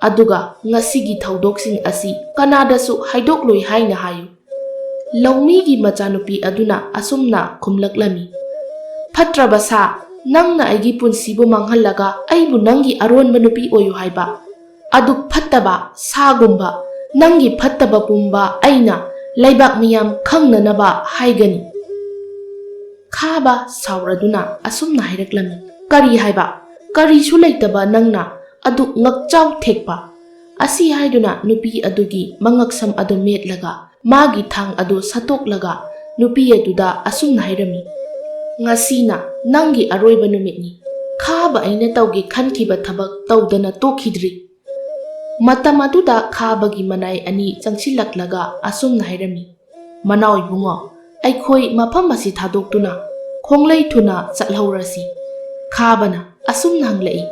ꯑꯗꯨꯒ ꯉꯁꯤꯒꯤ ꯊꯧꯗꯣꯛꯁꯤꯡ ꯑꯁꯤ ꯀꯅꯥꯗꯁꯨ ꯍꯥꯏꯗꯣꯛꯂꯣꯏ ꯍꯥꯏꯅ ꯍꯥꯏꯌꯨ꯫" ꯂꯧꯃꯤꯒꯤ ꯃꯆꯥꯅꯨꯄꯤ ꯑꯗꯨꯅ ꯑꯁꯨꯝꯅ ꯈꯨꯝꯂꯛꯂꯝꯃꯤ, "ꯐꯠꯇ꯭ꯔꯕ ꯁꯥ, ꯅꯪꯅ ꯑꯩꯒꯤ ꯄꯨꯟꯁꯤꯕꯨ ꯃꯥꯡꯍꯜꯂꯒ ꯑꯩꯕꯨ ꯅꯪꯒꯤ ꯑꯔꯣꯟꯕ ꯅꯨꯄꯤ ꯑꯣꯏꯌꯨ ꯍꯥꯏꯕ? ꯑꯗꯨꯛ ꯐꯠꯇꯕ ꯁꯥꯒꯨꯝꯕ ꯅꯪꯒꯤ ꯐꯠꯇꯕ ꯄꯨꯝꯕ ꯑꯩꯅ ꯂꯩꯕꯥꯛ ꯃꯤꯌꯥꯝ ꯈꯪꯅꯅꯕ ꯍꯥꯏꯒꯅꯤ꯫" ꯈꯥꯕ ꯁꯥꯎꯔꯗꯨꯅ ꯑꯁꯨꯝꯅ ꯍꯥꯏꯔꯛꯂꯝꯃꯤ, "ꯀꯔꯤ ꯍꯥꯏꯕ? ꯀꯔꯤꯁꯨ ꯂꯩꯇꯕ ꯅꯪꯅ ꯑꯗꯨꯛ ꯉꯛꯆꯥꯎ ꯊꯦꯛꯄ?" ꯑꯁꯤ ꯍꯥꯏꯗꯨꯅ ꯅꯨꯄꯤ ꯑꯗꯨꯒꯤ ꯃꯉꯛꯁꯝ ꯑꯗꯨ ꯃꯦꯠꯂꯒ ꯃꯥꯒꯤ ꯊꯥꯡ ꯑꯗꯨ ꯁꯠꯇꯣꯛꯂꯒ ꯅꯨꯄꯤ ꯑꯗꯨꯗ ꯑꯁꯨꯝꯅ ꯍꯥꯏꯔꯝꯃꯤ, "ꯉꯁꯤꯅ ꯅꯪꯒꯤ ꯑꯔꯣꯏꯕ ꯅꯨꯃꯤꯠꯅꯤ꯫ ꯈꯥꯕ ꯑꯩꯅ ꯇꯧꯒꯦ ꯈꯟꯈꯤꯕ ꯊꯕꯛ ꯇꯧꯗꯅ ꯇꯣꯛꯈꯤꯗ꯭ꯔꯤ꯫" ꯃꯇꯝ ꯑꯗꯨꯗ ꯈꯥꯕꯒꯤ ꯃꯅꯥꯏ ꯑꯅꯤ ꯆꯪꯁꯤꯜꯂꯛꯂꯒ ꯑꯁꯨꯝꯅ ꯍꯥꯏꯔꯝꯃꯤ, "ꯃꯅꯥꯎ ꯏꯕꯨꯡꯉꯣ, ꯑꯩꯈꯣꯏ ꯃꯐꯝ ꯑꯁꯤ ꯊꯥꯗꯣꯛꯇꯨꯅ ꯈꯣꯡꯂꯩ ꯊꯨꯅ ꯆꯠꯍꯧꯔꯁꯤ꯫" ꯈꯥꯕꯅ ꯑꯁꯨꯝꯅ ꯍꯪꯂꯛꯏ,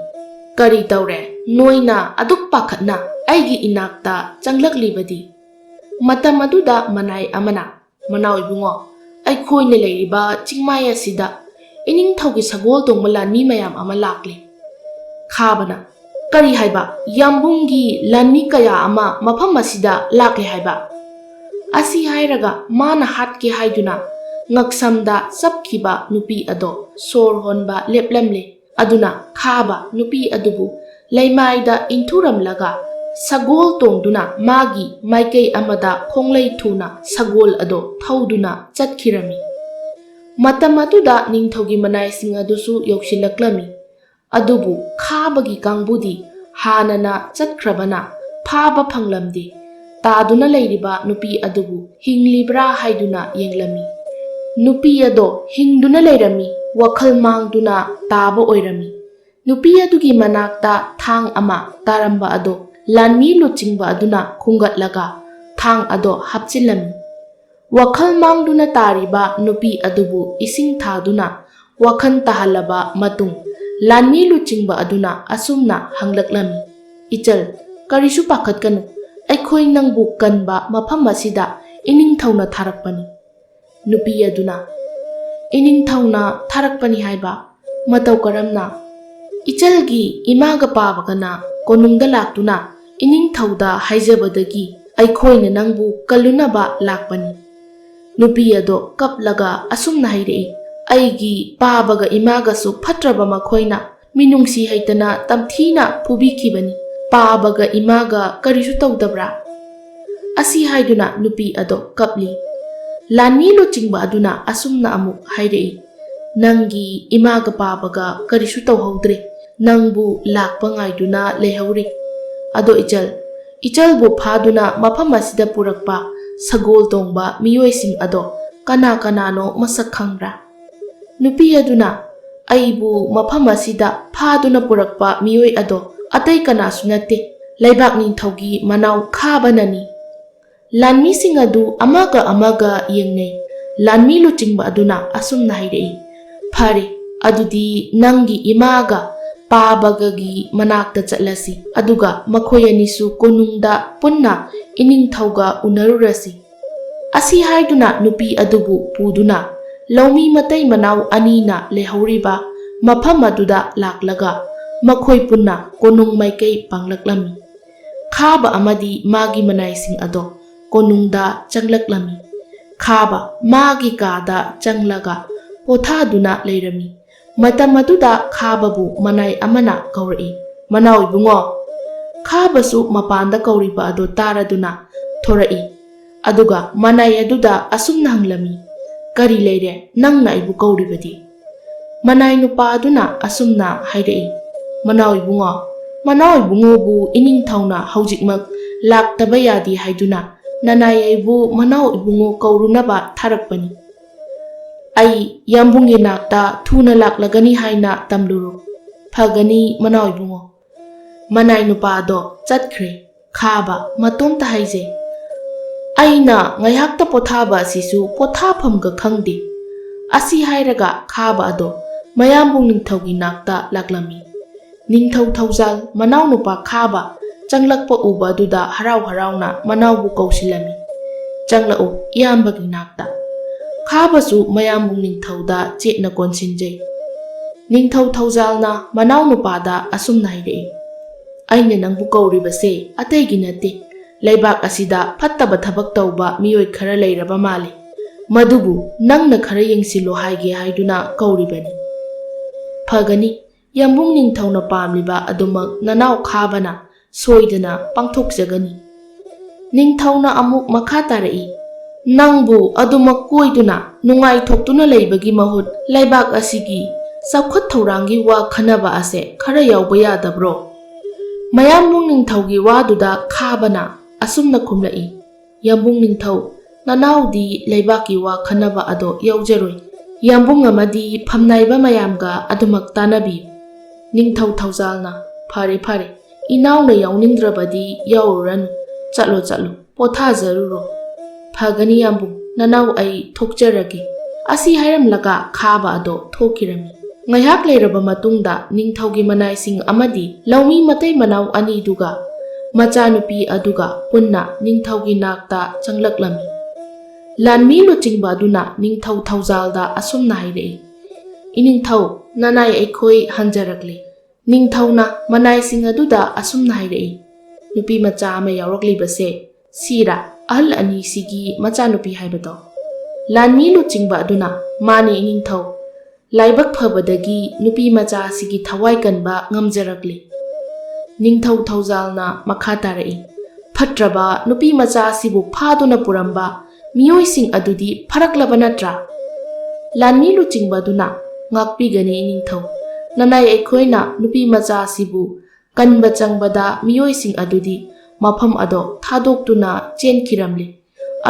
"ꯀꯔꯤ ꯇꯧꯔꯦ? ꯅꯣꯏꯅ ꯑꯗꯨꯛ ꯄꯥꯈꯠꯅ ꯑꯩꯒꯤ ꯏꯅꯥꯛꯇ ꯆꯪꯂꯛꯂꯤꯕꯗꯤ?" ꯃꯇꯝ ꯑꯗꯨꯗ ꯃꯅꯥꯏ ꯑꯃꯅ, "ꯃꯅꯥꯎ ꯏꯕꯨꯡꯉꯣ, ꯑꯩꯈꯣꯏꯅ ꯂꯩꯔꯤꯕ ꯆꯤꯡꯃꯥꯏ ꯑꯁꯤꯗ ꯏꯅꯤꯡꯊꯧꯒꯤ ꯁꯒꯣꯜ ꯇꯣꯡꯕ ꯂꯥꯟꯃꯤ ꯃꯌꯥꯝ ꯑꯃ ꯂꯥꯛꯂꯤ꯫" ꯈꯥꯕꯅ, "ꯀꯔꯤ ꯍꯥꯏꯕ? ꯌꯥꯝꯕꯨꯡꯒꯤ ꯂꯥꯟꯃꯤ ꯀꯌꯥ ꯑꯃ ꯃꯐꯝ ꯑꯁꯤꯗ ꯂꯥꯛꯂꯦ ꯍꯥꯏꯕ?" ꯑꯁꯤ ꯍꯥꯏꯔꯒ ꯃꯥꯅ ꯍꯥꯠꯀꯦ ꯍꯥꯏꯗꯨꯅ ꯉꯛꯁꯝꯗ ꯆꯞꯈꯤꯕ ꯅꯨꯄꯤ ꯑꯗꯣ ꯁꯣꯔ ꯍꯣꯟꯕ ꯂꯦꯞꯂꯝꯂꯦ꯫ ꯑꯗꯨꯅ ꯈꯥꯕ ꯅꯨꯄꯤ ꯑꯗꯨꯕꯨ ꯂꯩꯃꯥꯏꯗ ꯏꯟꯊꯨꯔꯝꯂꯒ ꯁꯒꯣꯜ ꯇꯣꯡꯗꯨꯅ ꯃꯥꯒꯤ ꯃꯥꯏꯀꯩ ꯑꯃꯗ ꯈꯣꯡꯂꯩ ꯊꯨꯅ ꯁꯒꯣꯜ ꯑꯗꯣ ꯊꯧꯗꯨꯅ ꯆꯠꯈꯤꯔꯝꯃꯤ꯫ ꯃꯇꯝ ꯑꯗꯨꯗ ꯅꯤꯡꯊꯧꯒꯤ ꯃꯅꯥꯏꯁꯤꯡ ꯑꯗꯨꯁꯨ ꯌꯧꯁꯤꯜꯂꯛꯂꯝꯃꯤ꯫ ꯑꯗꯨꯕꯨ ꯈꯥꯕꯒꯤ ꯀꯥꯡꯕꯨꯗꯤ ꯍꯥꯟꯅꯅ ꯆꯠꯈ꯭ꯔꯕꯅ ꯐꯥꯕ ꯐꯪꯂꯝꯗꯦ꯫ ꯇꯥꯗꯨꯅ ꯂꯩꯔꯤꯕ ꯅꯨꯄꯤ ꯑꯗꯨꯕꯨ ꯍꯤꯡꯂꯤꯕ꯭ꯔꯥ ꯍꯥꯏꯗꯨꯅ ꯌꯦꯡꯂꯝꯃꯤ꯫ ꯅꯨꯄꯤ ꯑꯗꯣ ꯍꯤꯡꯗꯨꯅ ꯂꯩꯔꯝꯃꯤ, ꯋꯥꯈꯜ ꯃꯥꯡꯗꯨꯅ ꯇꯥꯕ ꯑꯣꯏꯔꯝꯃꯤ꯫ ꯅꯨꯄꯤ ꯑꯗꯨꯒꯤ ꯃꯅꯥꯛꯇ ꯊꯥꯡ ꯑꯃ ꯇꯥꯔꯝꯕ ꯑꯗꯣ ꯂꯥꯟꯃꯤ ꯂꯨꯆꯤꯡꯕ ꯑꯗꯨꯅ ꯈꯨꯝꯒꯠꯂꯒ ꯊꯥꯡ ꯑꯗꯣ ꯍꯥꯞꯆꯤꯜꯂꯝꯃꯤ꯫ ꯋꯥꯈꯜ ꯃꯥꯡꯗꯨꯅ ꯇꯥꯔꯤꯕ ꯅꯨꯄꯤ ꯑꯗꯨꯕꯨ ꯏꯁꯤꯡ ꯊꯥꯗꯨꯅ ꯋꯥꯈꯜ ꯇꯥꯍꯜꯂꯕ ꯃꯇꯨꯡ, ꯂꯥꯟꯃꯤ ꯂꯨꯆꯤꯡꯕ ꯑꯗꯨꯅ ꯑꯁꯨꯝꯅ ꯍꯪꯂꯛꯂꯝꯃꯤ, "ꯏꯆꯜ, ꯀꯔꯤꯁꯨ ꯄꯥꯈꯠꯀꯅꯨ, ꯑꯩꯈꯣꯏ ꯅꯪꯕꯨ ꯀꯟꯕ ꯃꯐꯝ ꯑꯁꯤꯗ ꯏꯅꯤꯡꯊꯧꯅ ꯊꯥꯔꯛꯄꯅꯤ꯫" ꯅꯨꯄꯤ ꯑꯗꯨꯅ, "ꯏꯅꯤꯡꯊꯧꯅ ꯊꯥꯔꯛꯄꯅꯤ ꯍꯥꯏꯕ? ꯃꯇꯧ ꯀꯔꯝꯅ?" "ꯏꯆꯜꯒꯤ ꯏꯃꯥꯒ ꯄꯥꯕꯒꯅ ꯀꯣꯅꯨꯡꯗ ꯂꯥꯛꯇꯨꯅ ꯏꯅꯤꯡꯊꯧꯗ ꯍꯥꯏꯖꯕꯗꯒꯤ ꯑꯩꯈꯣꯏꯅ ꯅꯪꯕꯨ ꯀꯜꯂꯨꯅꯕ ꯂꯥꯛꯄꯅꯤ꯫" ꯅꯨꯄꯤ ꯑꯗꯣ ꯀꯞꯂꯒ ꯑꯁꯨꯝꯅ ꯍꯥꯏꯔꯛꯏ, "ꯑꯩꯒꯤ ꯄꯥꯕꯒ ꯏꯃꯥꯒꯁꯨ ꯐꯠꯇ꯭ꯔꯕ ꯃꯈꯣꯏꯅ ꯃꯤꯅꯨꯡꯁꯤ ꯍꯩꯇꯅ ꯇꯝꯊꯤꯅ ꯐꯨꯕꯤꯈꯤꯕꯅꯤ꯫ ꯄꯥꯕꯒ ꯏꯃꯥꯒ ꯀꯔꯤꯁꯨ ꯇꯧꯗꯕ꯭ꯔꯥ?" ꯑꯁꯤ ꯍꯥꯏꯗꯨꯅ ꯅꯨꯄꯤ ꯑꯗꯣ ꯀꯞꯂꯤ꯫ ꯂꯥꯟꯃꯤ ꯂꯨꯆꯤꯡꯕ ꯑꯗꯨꯅ ꯑꯁꯨꯝꯅ ꯑꯃꯨꯛ ꯍꯥꯏꯔꯛꯏ, "ꯅꯪꯒꯤ ꯏꯃꯥꯒ ꯄꯥꯕꯒ ꯀꯔꯤꯁꯨ ꯇꯧꯍꯧꯗ꯭ꯔꯦ, ꯅꯪꯕꯨ ꯂꯥꯛꯄ ꯉꯥꯏꯗꯨꯅ ꯂꯩꯍꯧꯔꯤ꯫ ꯑꯗꯣ ꯏꯆꯜ, ꯏꯆꯜꯕꯨ ꯐꯥꯗꯨꯅ ꯃꯐꯝ ꯑꯁꯤꯗ ꯄꯨꯔꯛꯄ ꯁꯒꯣꯜ ꯇꯣꯡꯕ ꯃꯤꯑꯣꯏꯁꯤꯡ ꯑꯗꯣ ꯀꯅꯥ ꯀꯅꯥꯅꯣ ꯃꯁꯛ ꯈꯪꯕ꯭ꯔꯥ?" ꯅꯨꯄꯤ ꯑꯗꯨꯅ, "ꯑꯩꯕꯨ ꯃꯐꯝ ꯑꯁꯤꯗ ꯐꯥꯗꯨꯅ ꯄꯨꯔꯛꯄ ꯃꯤꯑꯣꯏ ꯑꯗꯣ ꯑꯇꯩ ꯀꯅꯥꯁꯨ ꯅꯠꯇꯦ, ꯂꯩꯕꯥꯛ ꯅꯤꯡꯊꯧꯒꯤ ꯃꯅꯥꯎ ꯈꯥꯕꯅꯅꯤ꯫" ꯂꯥꯟꯃꯤꯁꯤꯡ ꯑꯗꯨ ꯑꯃꯒ ꯑꯃꯒ ꯌꯦꯡꯅꯩ꯫ ꯂꯥꯟꯃꯤ ꯂꯨꯆꯤꯡꯕ ꯑꯗꯨꯅ ꯑꯁꯨꯝꯅ ꯍꯥꯏꯔꯛꯏ, "ꯐꯔꯦ, ꯑꯗꯨꯗꯤ ꯅꯪꯒꯤ ꯏꯃꯥꯒ ꯄꯥꯕꯒꯒꯤ ꯃꯅꯥꯛꯇ ꯆꯠꯂꯁꯤ, ꯑꯗꯨꯒ ꯃꯈꯣꯏ ꯑꯅꯤꯁꯨ ꯀꯣꯅꯨꯡꯗ ꯄꯨꯟꯅ ꯏꯅꯤꯡꯊꯧꯒ ꯎꯅꯔꯨꯔꯁꯤ꯫" ꯑꯁꯤ ꯍꯥꯏꯗꯨꯅ ꯅꯨꯄꯤ ꯑꯗꯨꯕꯨ ꯄꯨꯗꯨꯅ ꯂꯧꯃꯤ ꯃꯇꯩ ꯃꯅꯥꯎ ꯑꯅꯤꯅ ꯂꯩꯍꯧꯔꯤꯕ ꯃꯐꯝ ꯑꯗꯨꯗ ꯂꯥꯛꯂꯒ ꯃꯈꯣꯏ ꯄꯨꯟꯅ ꯀꯣꯅꯨꯡ ꯃꯥꯏꯀꯩ ꯄꯥꯡꯂꯛꯂꯝꯃꯤ꯫ ꯈꯥꯕ ꯑꯃꯗꯤ ꯃꯥꯒꯤ ꯃꯅꯥꯏꯁꯤꯡ ꯑꯗꯣ ꯀꯣꯅꯨꯡꯗ ꯆꯪꯂꯛꯂꯝꯃꯤ꯫ ꯈꯥꯕ ꯃꯥꯒꯤ ꯀꯥꯗ ꯆꯪꯂꯒ ꯄꯣꯊꯥꯗꯨꯅ ꯂꯩꯔꯝꯃꯤ꯫ ꯃꯇꯝ ꯑꯗꯨꯗ ꯈꯥꯕꯕꯨ ꯃꯅꯥꯏ ꯑꯃꯅ ꯀꯧꯔꯛꯏ, "ꯃꯅꯥꯎ ꯏꯕꯨꯡꯉꯣ!" ꯈꯥꯕꯁꯨ ꯃꯄꯥꯟꯗ ꯀꯧꯔꯤꯕ ꯑꯗꯨ ꯇꯥꯔꯗꯨꯅ ꯊꯣꯔꯛꯏ꯫ ꯑꯗꯨꯒ ꯃꯅꯥꯏ ꯑꯗꯨꯗ ꯑꯁꯨꯝꯅ ꯍꯪꯂꯝꯃꯤ, "ꯀꯔꯤ ꯂꯩꯔꯦ ꯅꯪꯅ ꯑꯩꯕꯨ ꯀꯧꯔꯤꯕꯗꯤ?" ꯃꯅꯥꯏ ꯅꯨꯄꯥ ꯑꯗꯨꯅ ꯑꯁꯨꯝꯅ ꯍꯥꯏꯔꯛꯏ, "ꯃꯅꯥꯎ ꯏꯕꯨꯡꯉꯣ, ꯃꯅꯥꯎ ꯏꯕꯨꯡꯉꯣꯕꯨ ꯏꯅꯤꯡꯊꯧꯅ ꯍꯧꯖꯤꯛꯃꯛ ꯂꯥꯛꯇꯕ ꯌꯥꯗꯦ ꯍꯥꯏꯗꯨꯅ ꯅꯅꯥꯏ ꯑꯩꯕꯨ ꯃꯅꯥꯎ ꯏꯕꯨꯡꯉꯣ ꯀꯧꯔꯨꯅꯕ ꯊꯥꯔꯛꯄꯅꯤ꯫ ꯑꯩ ꯌꯥꯝꯕꯨꯡꯒꯤ ꯅꯥꯛꯇ ꯊꯨꯅ ꯂꯥꯛꯂꯒꯅꯤ ꯍꯥꯏꯅ ꯇꯝꯂꯨꯔꯣ꯫ ꯐꯒꯅꯤ ꯃꯅꯥꯎ ꯏꯕꯨꯡꯉꯣ꯫" ꯃꯅꯥꯏ ꯅꯨꯄꯥꯗꯣ ꯆꯠꯈ꯭ꯔꯦ꯫ ꯈꯥꯕ ꯃꯇꯣꯝꯇ ꯍꯥꯏꯖꯩ, "ꯑꯩꯅ ꯉꯥꯏꯍꯥꯛꯇ ꯄꯣꯊꯥꯕ ꯑꯁꯤꯁꯨ ꯄꯣꯊꯥꯐꯝꯒ ꯈꯪꯗꯦ꯫" ꯑꯁꯤ ꯍꯥꯏꯔꯒ ꯈꯥꯕ ꯑꯗꯣ ꯃꯌꯥꯝꯕꯨꯡ ꯅꯤꯡꯊꯧꯒꯤ ꯅꯥꯛꯇ ꯂꯥꯛꯂꯝꯃꯤ꯫ ꯅꯤꯡꯊꯧ ꯊꯧꯖꯥꯜ ꯃꯅꯥꯎꯅꯨꯄꯥ ꯈꯥꯕ ꯆꯪꯂꯛꯄ ꯎꯕ ꯑꯗꯨꯗ ꯍꯔꯥꯎ ꯍꯔꯥꯎꯅ ꯃꯅꯥꯎꯕꯨ ꯀꯧꯁꯤꯜꯂꯝꯃꯤ, "ꯆꯪꯂꯛꯎ ꯏꯌꯥꯝꯕꯒꯤ ꯅꯥꯛꯇ꯫" ꯈꯥꯕꯁꯨ ꯃꯌꯥꯝꯕꯨꯡ ꯅꯤꯡꯊꯧꯗ ꯆꯦꯠꯅ ꯀꯣꯟꯁꯤꯟꯖꯩ꯫ ꯅꯤꯡꯊꯧ ꯊꯧꯖꯥꯜꯅ ꯃꯅꯥꯎꯅꯨꯄꯥꯗ ꯑꯁꯨꯝꯅ ꯍꯥꯏꯔꯛꯏ, "ꯑꯩꯅ ꯅꯪꯕꯨ ꯀꯧꯔꯤꯕꯁꯦ ꯑꯇꯩꯒꯤ ꯅꯠꯇꯦ, ꯂꯩꯕꯥꯛ ꯑꯁꯤꯗ ꯐꯠꯇꯕ ꯊꯕꯛ ꯇꯧꯕ ꯃꯤꯑꯣꯏ ꯈꯔ ꯂꯩꯔꯕ ꯃꯥꯜꯂꯤ, ꯃꯗꯨꯕꯨ ꯅꯪꯅ ꯈꯔ ꯌꯦꯡꯁꯤꯜꯂꯨ ꯍꯥꯏꯒꯦ ꯍꯥꯏꯗꯨꯅ ꯀꯧꯔꯤꯕꯅꯤ꯫ ꯐꯒꯅꯤ, ꯌꯥꯝꯕꯨꯡ ꯅꯤꯡꯊꯧꯅ ꯄꯥꯝꯂꯤꯕ ꯑꯗꯨꯃꯛ ꯅꯅꯥꯎ ꯈꯥꯕꯅ ꯁꯣꯏꯗꯅ ꯄꯥꯡꯊꯣꯛꯆꯒꯅꯤ꯫" ꯅꯤꯡꯊꯧꯅ ꯑꯃꯨꯛ ꯃꯈꯥ ꯇꯥꯔꯛꯏ, "ꯅꯪꯕꯨ ꯑꯗꯨꯃꯛ ꯀꯣꯏꯗꯨꯅ ꯅꯨꯡꯉꯥꯏꯊꯣꯛꯇꯨꯅ ꯂꯩꯕꯒꯤ ꯃꯍꯨꯠ ꯂꯩꯕꯥꯛ ꯑꯁꯤꯒꯤ ꯆꯥꯎꯈꯠ ꯊꯧꯔꯥꯡꯒꯤ ꯋꯥ ꯈꯟꯅꯕ ꯑꯁꯦ ꯈꯔ ꯌꯥꯎꯕ ꯌꯥꯗꯕ꯭ꯔꯣ?" ꯃꯌꯥꯝꯕꯨꯡ ꯅꯤꯡꯊꯧꯒꯤ ꯋꯥꯗꯨꯗ ꯈꯥꯕꯅ ꯑꯁꯨꯝꯅ ꯈꯨꯝꯂꯛꯏ, "ꯌꯥꯝꯕꯨꯡ ꯅꯤꯡꯊꯧ, ꯅꯅꯥꯎꯗꯤ ꯂꯩꯕꯥꯛꯀꯤ ꯋꯥ ꯈꯟꯅꯕ ꯑꯗꯣ ꯌꯥꯎꯖꯔꯣꯏ꯫ ꯌꯥꯝꯕꯨꯡ ꯑꯃꯗꯤ ꯐꯝꯅꯥꯏꯕ ꯃꯌꯥꯝꯒ ꯑꯗꯨꯃꯛ ꯇꯥꯟꯅꯕꯤꯌꯨ꯫" ꯅꯤꯡꯊꯧ ꯊꯧꯖꯥꯜꯅ, "ꯐꯔꯦ, ꯐꯔꯦ, ꯏꯅꯥꯎꯅ ꯌꯥꯎꯅꯤꯡꯗ꯭ꯔꯕꯗꯤ ꯌꯥꯎꯔꯨꯔꯅꯨ꯫ ꯆꯠꯂꯣ, ꯆꯠꯂꯣ, ꯄꯣꯊꯥꯖꯔꯨꯔꯣ꯫ ꯐꯒꯅꯤ ꯌꯥꯝꯕꯨꯡ, ꯅꯅꯥꯎ ꯑꯩ ꯊꯣꯛꯆꯔꯒꯦ꯫" ꯑꯁꯤ ꯍꯥꯏꯔꯝꯂꯒ ꯈꯥꯕ ꯑꯗꯣ ꯊꯣꯛꯈꯤꯔꯝꯃꯤ꯫ ꯉꯥꯏꯍꯥꯛ ꯂꯩꯔꯕ ꯃꯇꯨꯡꯗ ꯅꯤꯡꯊꯧꯒꯤ ꯃꯅꯥꯏꯁꯤꯡ ꯑꯃꯗꯤ ꯂꯧꯃꯤ ꯃꯇꯩ ꯃꯅꯥꯎ ꯑꯅꯤꯗꯨꯒ ꯃꯆꯥꯅꯨꯄꯤ ꯑꯗꯨꯒ ꯄꯨꯟꯅ ꯅꯤꯡꯊꯧꯒꯤ ꯅꯥꯛꯇ ꯆꯪꯂꯛꯂꯝꯃꯤ꯫ ꯂꯥꯟꯃꯤ ꯂꯨꯆꯤꯡꯕ ꯑꯗꯨꯅ ꯅꯤꯡꯊꯧ ꯊꯧꯖꯥꯜꯗ ꯑꯁꯨꯝꯅ ꯍꯥꯏꯔꯛꯏ, "ꯏꯅꯤꯡꯊꯧ, ꯅꯅꯥꯏ ꯑꯩꯈꯣꯏ ꯍꯟꯖꯔꯛꯂꯦ꯫" ꯅꯤꯡꯊꯧꯅ ꯃꯅꯥꯏꯁꯤꯡ ꯑꯗꯨꯗ ꯑꯁꯨꯝꯅ ꯍꯥꯏꯔꯛꯏ, "ꯅꯨꯄꯤ ꯃꯆꯥ ꯑꯃ ꯌꯥꯎꯔꯛꯂꯤꯕꯁꯦ ꯁꯤꯔꯥ ꯑꯍꯜ ꯑꯅꯤꯁꯤꯒꯤ ꯃꯆꯥꯅꯨꯄꯤ ꯍꯥꯏꯕꯗꯣ?" ꯂꯥꯟꯃꯤ ꯂꯨꯆꯤꯡꯕ ꯑꯗꯨꯅ, "ꯃꯥꯅꯦ ꯏꯅꯤꯡꯊꯧ, ꯂꯥꯏꯕꯛ ꯐꯕꯗꯒꯤ ꯅꯨꯄꯤ ꯃꯆꯥ ꯑꯁꯤꯒꯤ ꯊꯋꯥꯏ ꯀꯟꯕ ꯉꯝꯖꯔꯛꯂꯦ꯫" ꯅꯤꯡꯊꯧ ꯊꯧꯖꯥꯜꯅ ꯃꯈꯥ ꯇꯥꯔꯛꯏ, "ꯐꯠꯇ꯭ꯔꯕ ꯅꯨꯄꯤ ꯃꯆꯥ ꯑꯁꯤꯕꯨ ꯐꯥꯗꯨꯅ ꯄꯨꯔꯝꯕ ꯃꯤꯑꯣꯏꯁꯤꯡ ꯑꯗꯨꯗꯤ ꯐꯔꯛꯂꯕ ꯅꯠꯇ꯭ꯔꯥ?" ꯂꯥꯟꯃꯤ ꯂꯨꯆꯤꯡꯕ ꯑꯗꯨꯅ, "ꯉꯥꯛꯄꯤꯒꯅꯤ ꯏꯅꯤꯡꯊꯧ, ꯅꯅꯥꯏ ꯑꯩꯈꯣꯏꯅ ꯅꯨꯄꯤ ꯃꯆꯥ ꯑꯁꯤꯕꯨ ꯀꯟꯕ ꯆꯪꯕꯗ ꯃꯤꯑꯣꯏꯁꯤꯡ ꯑꯗꯨꯗꯤ ꯃꯐꯝ ꯑꯗꯣ ꯊꯥꯗꯣꯛꯇꯨꯅ ꯆꯦꯟꯈꯤꯔꯝꯂꯦ꯫